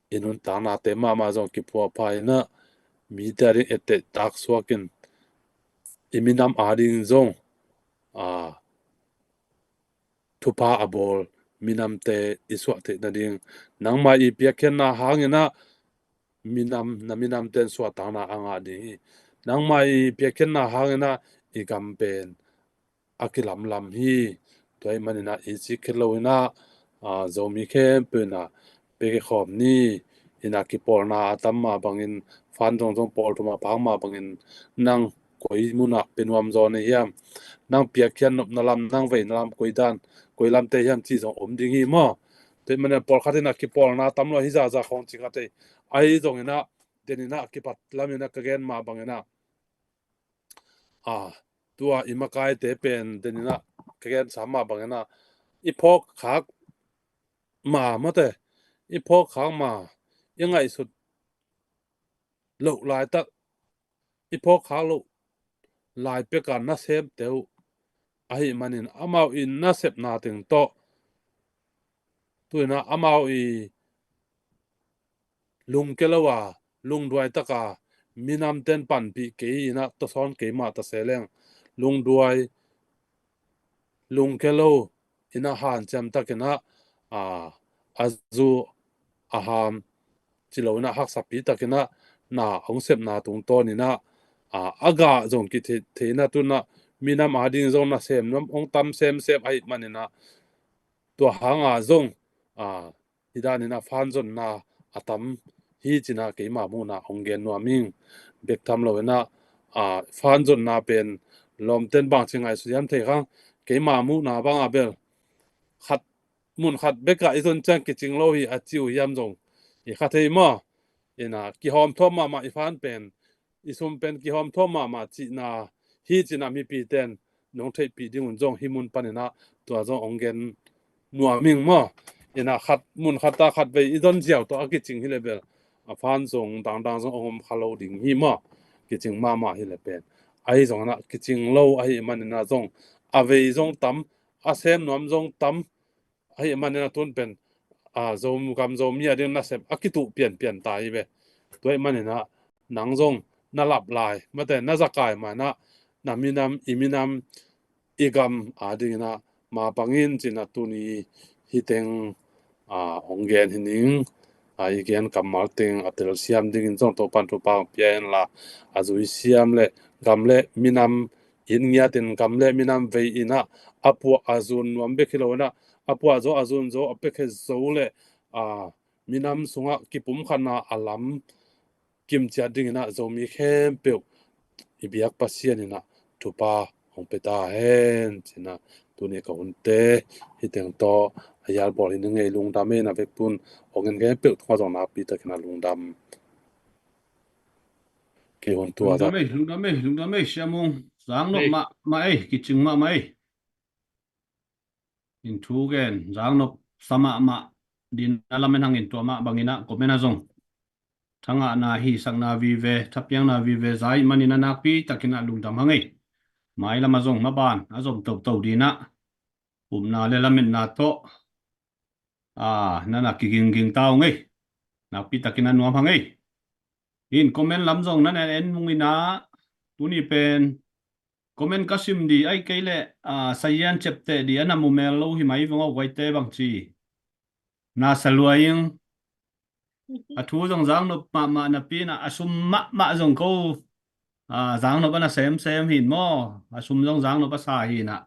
i nuntaknate mahmah zong kiphuahpha inah mite a ding etteh tak suakin i minam a ding zong a thupha a bawl minamte i suah theih nading nangmah i piakkhiatna hanginah minam, na minamte in suahtakna a ngah ding hi. Nangmah i piakkhiatna hanginah i gam pen a kilamlam hi. Tua hih maninah i sik khit loinah a Zomi khempeuh inah pia kikhawm ni. Inah kipawlna a tam mah bangin fan zong zong pawl thum a phak mah bangin nang koi munah pia nuam zaw na hiam? Nang piakkhiat nopna lam, nang veina lam koi dan, koi lamte hiam cih zong om ding hi maw. Tua hih maninah pawlkhat inah kipawlna tam lo hi zahzah khawng ci kha thei. Ahi zonginah deninah kipat laminah ka gen mah banginah a tua i makaite pen deninah ka gen sam mah banginah i phawk khak ma mawte, i phawk khak ma, i ngaihsut loh laitak, i phawk khak loh lai peka nasemte uh ahih manin amau i nasepna teng tawh tuinah amau i lungke lo a, lungduai taka minamten panpih kei inah tawsawn kei mah ta se leng lungduai lungke lo inah hanciam takinah a, a zu a ham ci lo inah haksapi takinah na hong sepna tungtawninah a, a gah zong kithei, theina tunah minam a ding zong nasem nuam hong tam semsem ahih maninah tua hanga zong a, hi daninah fanzonna a tam hi cinah keima muhna hong gen nuam ing. Bek tham loinah a, fanzonna pen lawmten bangci ngaihsut hiam thei khang, keima muhna bangah bel khat mun khat bekah i zon ciang kicing lo hi a ci uh hiam zong i kha thei maw. Inah kihawmthuam mahmah i fan pen, i sum pen kihawmthuam mahmah cihna hi cinah mipiten nong theihpih dingun zong hih mun paninah tua zong hong gen nuam ing maw. Inah khat mun khat a khat vei i zon ziau tawh a kicing hileh bel a fan zong dangdang zong hong om kha lo ding hi maw. Kicing mahmah hileh pen ahi zonginah kicing lo ahih maninah zong a vei zong tam, a sem nuam zong tam ahih maninah tun pen a, Zogam Zomi a ding nasep a kituh pianpian ta hi ve. Tua ahih maninah nang zong na lap lai mate, na zakai manah na minam, i minam, i gam a dinginah ma bangin cinah tuni hi teng a, hong gen hi ning. A, i gen kammal teng a telsiam dingin zong Topan thupha hong pia inla a zui siam le gam le minam it ngiatin gam le minam vei inah a puah a zun nuam bek hi lo inah a puah zo a zun zo a piakkhe zo le a, minam sungah kipumkhatna a lam kimciat dinginah Zomi khempeuh i biak Pasian inah thupha hong pia ta hen cinah tuni ka hunte hi teng tawh a hial bawl hi ning ei. Lungdam ei, na vekpun hong en khempeuh tungah zong nakpi takinah lungdam. Ei hun tua ta. Lungdam ei, lungdam ei, lungdam ei, Sia Mung. Zang nop mahmah ei, kicing mahmah ei. In thu gen, zang nop sa mahmah ding a lamen hangin tua mah bangin ah comment ah zong thangahna, hisakna vive, thapiakna vive za ih manin ah nakpi takin ah lungdam hang ei. Mailam ah zong maban a zom toto ding ah upna le lametna tawh, a, na na kigingging ta ung ei. Nakpi takin ah nuam hang ei. In comment lam zong na na en mung in ah, tuni pen comment ka sim ding, ahih kei leh, a, sazian ciapteh ding a na mu mel lo hi mai veng aw guaite, bang ci. Na sa lua ing. A thu zong zang nop mahmah napi in ah, a sum mahmah zong ko, a, zang nop a na semsem hi in maw. A sum zong zang nop a sa hi in ah.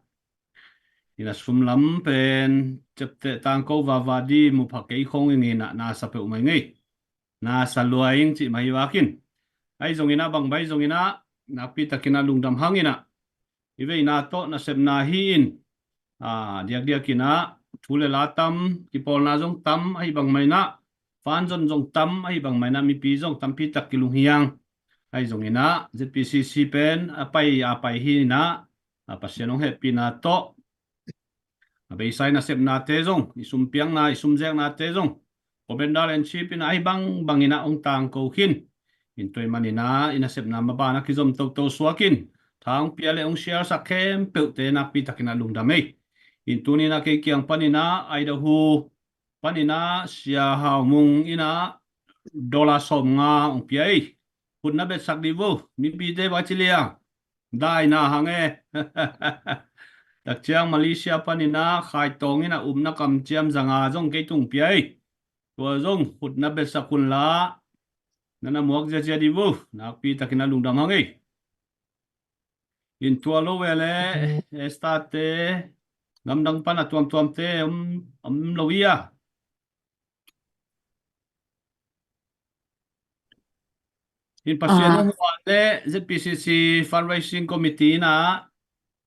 In a sum lam pen ciapteh tangko vava ding mu pha kei khong ing in ah, na sa peuhmah ing ei. Na sa lua ing cih mah hi vak in. Ahi zongin ah, bang baih zongin ah, nakpi takin ah lungdam hang in ah, i veina tawh nasepna hi in, a, diakdiak in ah thu le la tam, kipawlna zong tam, ahih bang mah in ah fan zon zong tam, ahih bang mah in ah mipi zong tampi tak kilunghiang. Ahi zongin ah Z P C C pen a pai a pai hi in ah, a, Pasian hong hehpihna tawh a beisa i nasepnate zong, i sumpiakna, i sumzeknate zong, Commander in Chief in ah ahi bangbang in ah hong tangko khin. In tua ahih manin ah i nasepna maban a kizom toto suak in, tha hong pia le hong share sak khempeuhte nakpi takin ah lungdam ei. In tuni in ah kei kiang panin ah, Idaho panin ah Sia Hau Mung in ah dollar sawmnga hong pia ei. Khut na betsak ding vo, mipite, bang ci liang. Daina hang e. Tak ciang Malaysia panin ah Khai Tawng in ah upna kamciam zanga zong kei tung pia ei. Tua zong khut na betsak un la, na na muak ziazia ding vo, nakpi takin ah lungdam hang ei. In tua lo ve le, Esther te, gamdang pan a tuamtuamte om, om lo ia. In Pasian hong hual le Z P C C Fundraising Committee in ah,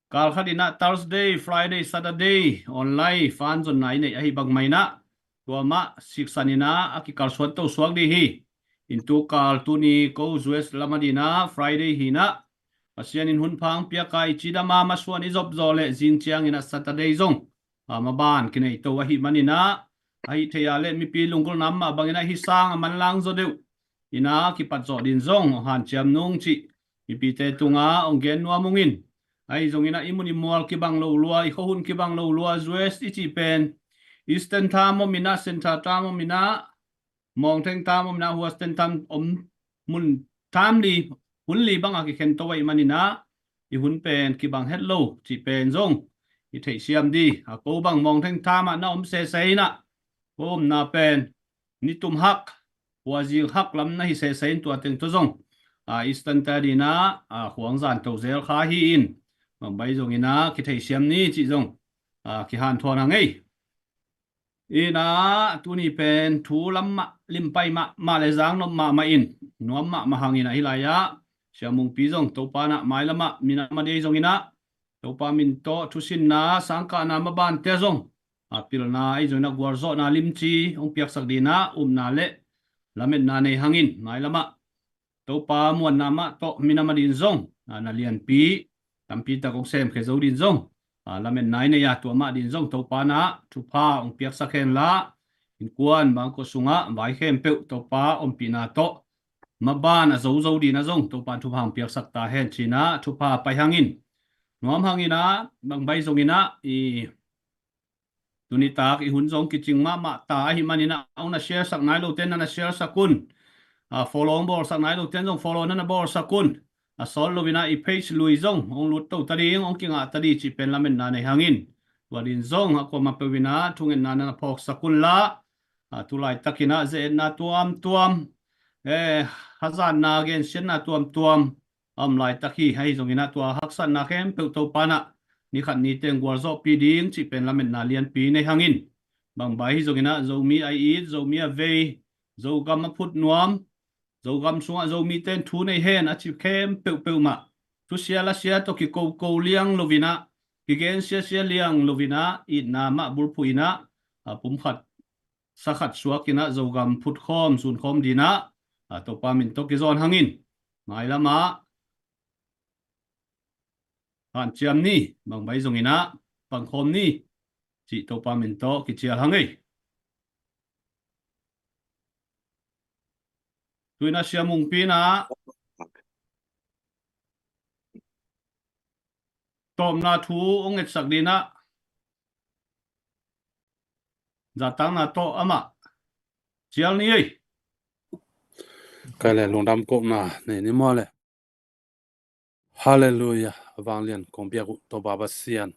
kal khat in ah Thursday, Friday, Saturday online fan zonna i neih ahih bang mah in ah, tua mah siksan in ah a kikalsuan to suak ding hi. In tu kal tuni ko U S lam a ding ah Friday hi in ah, Pasian in hun pha hong piak a, i cidam a masuan i zop zawh leh zing ciangin ah Saturday zong, a, maban kinei to ahih manin ah, ahih theih a leh mipi lunggulhna mah bangin ah hih sang a manlang zaw deuh in ah kipat zawh ding zong hong hanciam nung cih mipite tungah hong gen nuam ung in. Ahi zongin ah i mun i mual kibang lo lua, i khuahun kibang lo lua, U S i cih pen Eastern Time om in ah, Central Time om in ah, Mountain Time om in ah, Western Time om, mun tam li, hun li bang a kikhen to ahih manin ah, i hun pen kibang het lo cih pen zong i theihsiam ding. A, ko bang Mountain Time ah na om sese in ah, ko omna pen nitum hak, khuazing hak lam na hi sese in, tua teng tawh zong, a, Eastern te a ding ah, a, khuang zan to zel kha hi in, bang baih zongin ah kitheihsiam ni cih zong, a, kihanthawn hang ei. In ah tuni pen thu lam mah, limpai mah, mah le zang nop mahmah in, nuam mahmah hang in ah, hih lai ah Sia Mung pi zong Topa in ah mailam ah minam a ding zongin ah, Topa min tawh thusinna, sangkahna, mabante zong, a, pilna, ahi zongin ah gualzawhna limci hong piaksak ding ah upna le lametna nei hang in, mailam ah Topa muanna mah tawh minam a ding zong, a, na lianpi tampi tak hong semkhia zo ding zong, a, lametna i nei a, tua mah ding zong Topa in ah thupha hong piaksak hen la, innkuan, bangkua sungah vai khempeuh Topa ompihna tawh maban a zozo ding ah zong Topa in thupha hong piaksak ta hen ci-in ah thupha pai hang in, nuam hang in ah, bang baih zongin ah, i tuni tak i hun zong kicing mahmah ta ahih manin ah, hong na share sak nai lote na na share sak un. A, follow hong bawlsak nai lote zong follow na na bawlsak un. A sawt lo in ah i page lui zong hong lut to ta ding, hong kingah ta ding cih pen lametna nei hang in. Tua ding zong a kuamah peuh in ah thungetna na na phawksak un la, a, tu laitak in ah ze-etna tuamtuam, eh, hazatna, gensiatna tuamtuam a om laitak hi. Ahi zongin ah tua haksatna khempeuh Topa in ah ni khat ni teng gualzawhpih ding cih pen lametna lianpi nei hang in. Bang baih hi zongin ah Zomi I eat, Zomi a vei, Zogam a phut nuam, Zogam sungah Zomite in thu nei hen a ci khempeuh peuhmah, thusia lasia tawh kikoko liang lo in ah, kigensiasia liang lo in ah, itna mah bulphuh in ah, a, pumkhat sakhat suak in ah Zogam phutkhawm, sunkhawm ding ah, a, Topa min tawh kizawn hang in. Mailamah hanciam ni, bangbai zonginah pangkhawm ni, cih Topa min tawh kicial hang ei. Tuinah Sia Mungpi inah tawpna thu hong ngetsak dinah zatakna tawh amah cial ni ei. Kai le lungdam kohna nei ni maw le. Halleluia. A vanglian kong biak uh Topa Pasian,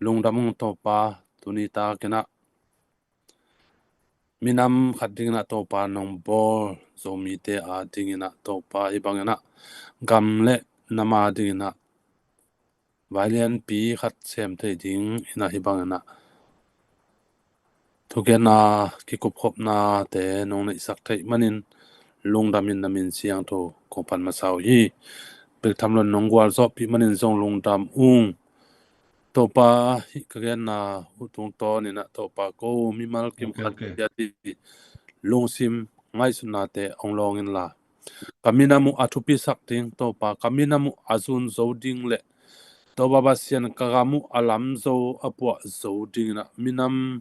lungdam ung Topa, tuni takinah minam khat dinginah Topa nong bawl Zomite a dinginah Topa, hih banginah gam le nam a dinginah vailianpi khat sem thei dinginah hih banginah thugenna kikupkhopnate nong neihsak theih manin lungdamin na min siangtho kong pan masa uh hi. Bek tham lo-in nong gualzawhpih manin zong lungdam ung. Topa, hih ka genna uh tungtawninah Topa, ko mimal kim khat, okay, okay, piat dih lungsim ngaihsutnate hong lawng inla, ka minam uh a thupisak ding Topa, ka minam uh a zun zo ding le Topa Pasian, ka gam uh a lam zo, a puah zo dinginah minam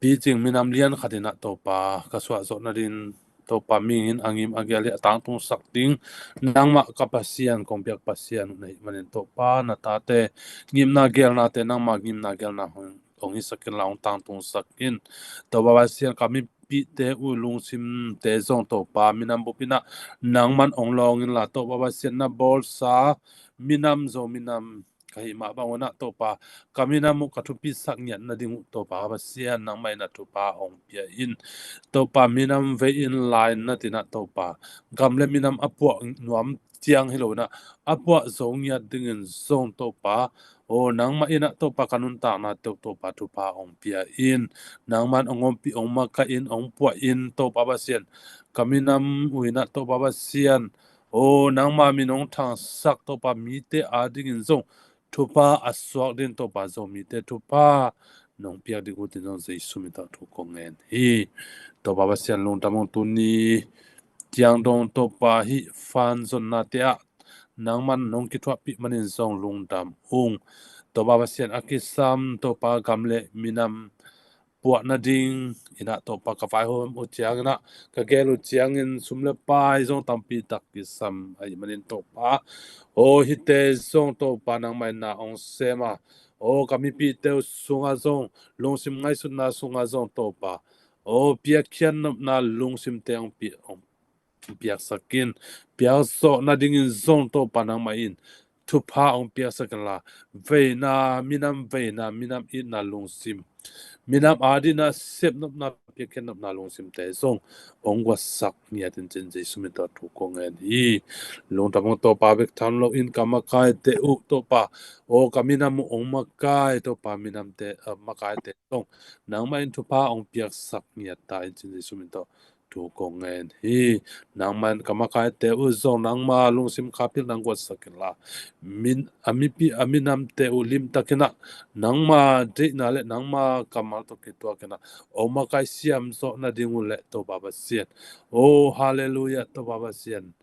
picing, minam lian khatinah Topa ka suahzawh nadin Topa mingin a ngim a gial hi a tangtungsak ding nangmah ka Pasian, kong biak Pasian uh na hih manin Topa, na tate ngimna gialnate nangmah ngimna gialna hong, hong hisak inla hong tangtungsak in. Topa Pasian, ka mipihte uh lungsimte zong Topa minam bupinah nangman hong lawng inla Topa Pasian, na bawlsa minam zo minam ka hih mah bangunah Topa, ka minam uh ka thupisak ngiat nading uh Topa Pasian, nangmah inah thupha hong pia in. Topa, minam vei inla in na tinah Topa, gam le minam a puah nuam ciang hi lo inah a puah zo ngiat dingin zong Topa, aw nangmah inah Topa ka nuntakna teuh Topa thupha hong pia in. Nangman hong ompih, hong makaih in, hong puah in Topa Pasian, ka minam uh inah Topa Pasian, aw nangma min hong thangsak Topa, mite a dingin zong thupha a suak din Topa, Zomite thupha nong piak ding uh tin zong Jesu min tawh thu kong ngen hi. Topa Pasian, lungdam ung. Tuni ciang dong Topa, hih fan zonnate ah nangman nong kithuahpih manin zong lungdam ung. Topa Pasian, a kisam Topa, gam le minam puah nading inah Topa ka vaihawm uh cianginah, ka gel uh ciangin sum le pai zong tampi tak kisam ahih manin Topa, aw hihte zong Topa nangmah in na hong sem a, aw ka mipihte uh sungah zong, lungsim ngaihsutna sungah zong Topa, aw piakkhiat nopna lungsimte hong pi, hong piaksak in. Piakzawh nadingin zong Topa nangmah in thupha hong piaksak inla, veina, minam veina, minam itna lungsim, minam adingin a sepnopna, piakkhiatnopna lungsimte zong hong guatsak ngiat in cin Jesu min tawh thu kong ngen hi. Lungdam ung Topa, bek tham loin ka makaite uh Topa, aw ka minam uh hong makai Topa, minamte, ah, makaite zong nangmah in thupha hong piaksak ngiat ta in cin Jesu min tawh thu kong ngen hi. Nangman ka makaite uh zong nangma lungsim kha pilna hong guatsak inla, min, a mipi, a minamte uh limtakinah nangma deihna le nangma kammal tawh kituakinah hong makai siam zawh nading uh le Topa Pasian, aw halleluia Topa Pasian,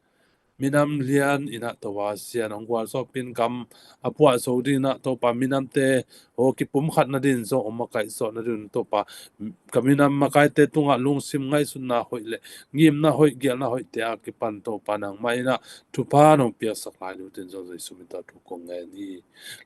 minam lian inah Topa Pasian hong gualzawhpih in, gam a puah zo dinginah Topa, minamte aw kipumkhat nadingin zong hong makaih zawh nadingin Topa, ka minam makaite tungah lungsim ngaihsutna hoih le ngimna hoih, gialna hoihte a kipan Topa nangmah inah thupha nong piaksak lai ni uh tin zong Jesu min tawh thu kong ngen hi.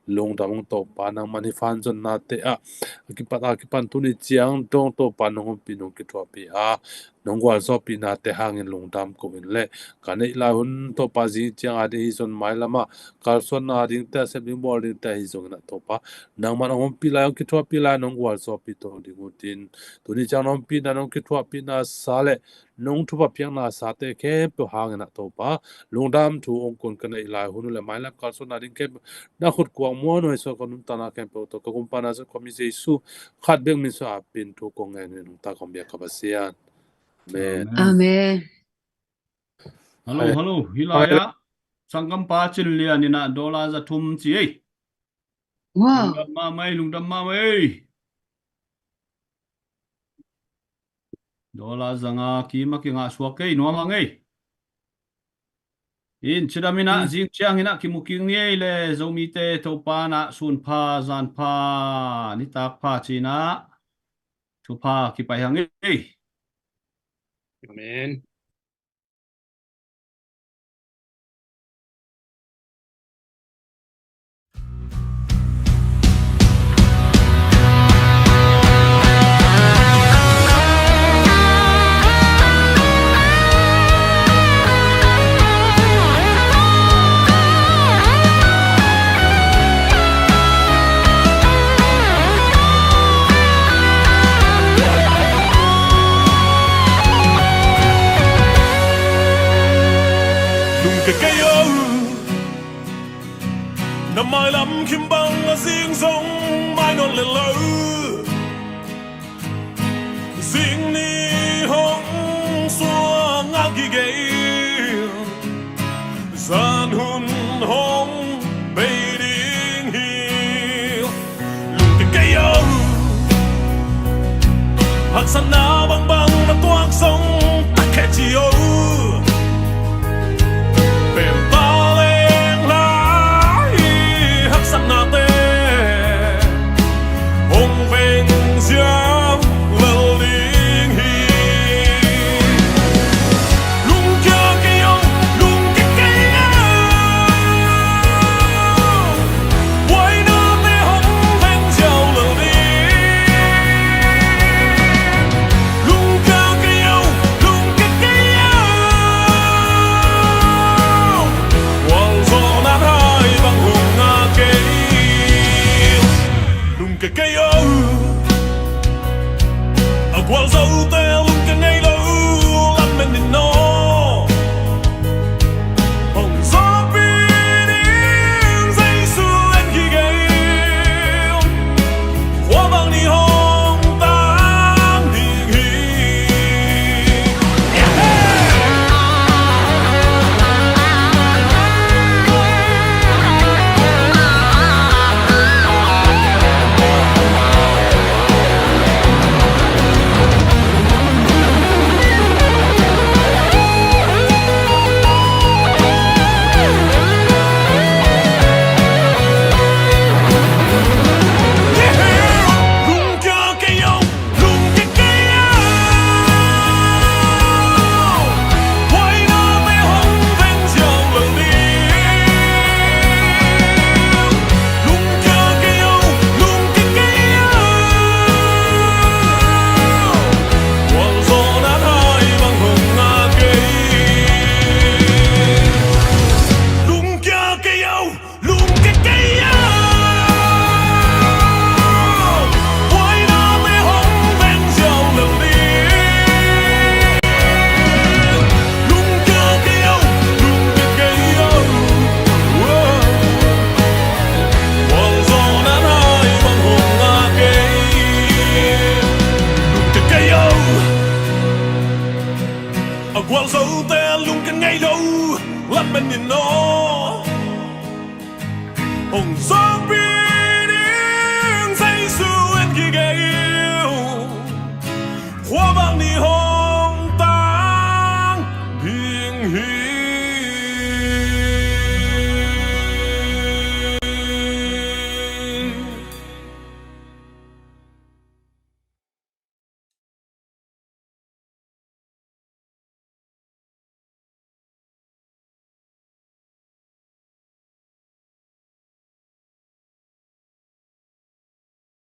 Lungdam ung Topa, nangman hih fan zonnate ah a kipat, a kipan tuni ciang dong Topa nong ompih, nong kithuahpih a, nong gualzawhpihnate hangin lungdam ko in le, ka neih lai hun Topa, zing ciang a ding hi zong, mailamah kalsuanna dingte, sep ding bawl dingte ahi zonginah Topa, nangman hong ompih lai, hong kithuahpih lai, nong gualzawhpih to ding uh tin, tuni ciang nong ompihna, nong kithuahpihna sa le nong thupha piakna sate khempeuh hanginah Topa, lungdam thu hong kun ka neih lai hun uh le mailam kalsuanna ding khempeuh na khut kuang muan uh hei suah, ka nuntakna khempeuh tawh ka gumpa Nazareth khuami Jesu khat bek min suah a pin thu kong ngen hi, nungta kong biak ka Pasian. Amen. Amen. Hallo, hallo. Hih lai-ah sanggampa Cin Lian inah dollar za thum ci ei. Wow. Lungdam mahmah ei, lungdam mahmah ei. Dollar za nga kim a kingah suak ei, nuam hang ei. In cidam in ah, zing ciang in ah kimu kik ni ei le, Zomite Topa in ah sun pha, zan pha, nitak pha ci-in ah thupha kipai hang ei. Amen. Lungkia kei o. Na mailam khim bang a zing zong mai nawn lel lo. Zing ni hong suak ngah gige. Zan hun hong bei ding hi. Lungkia kei o. Haksatna bangbang na tuak zong a khe ci o. Pen ta leng lai haksatnate hong veng ziau lel ding hi. Lungkia kei o, lungkia kei o. Buainate hong veng ziau lel ding. Lungkia kei o, lungkia kei o. Gualzawhna hai bang hong ngah kei. Lungkia kei o. A gualzote lungkia ngei lo, lamen in aw. Hong zawhpih ding Jesu en hi gei. Khua bang ni hong tang ding hi. Lungkia kei o, lungkia kei o. Buainate hong veng ziau lel ding. Lungkia kei o, lungkia kei o. Gualzawhna hai bang hong ngah kei. Lungkia kei o. A gualzote lungkia ngei lo, lamen in aw. Hong zawhpih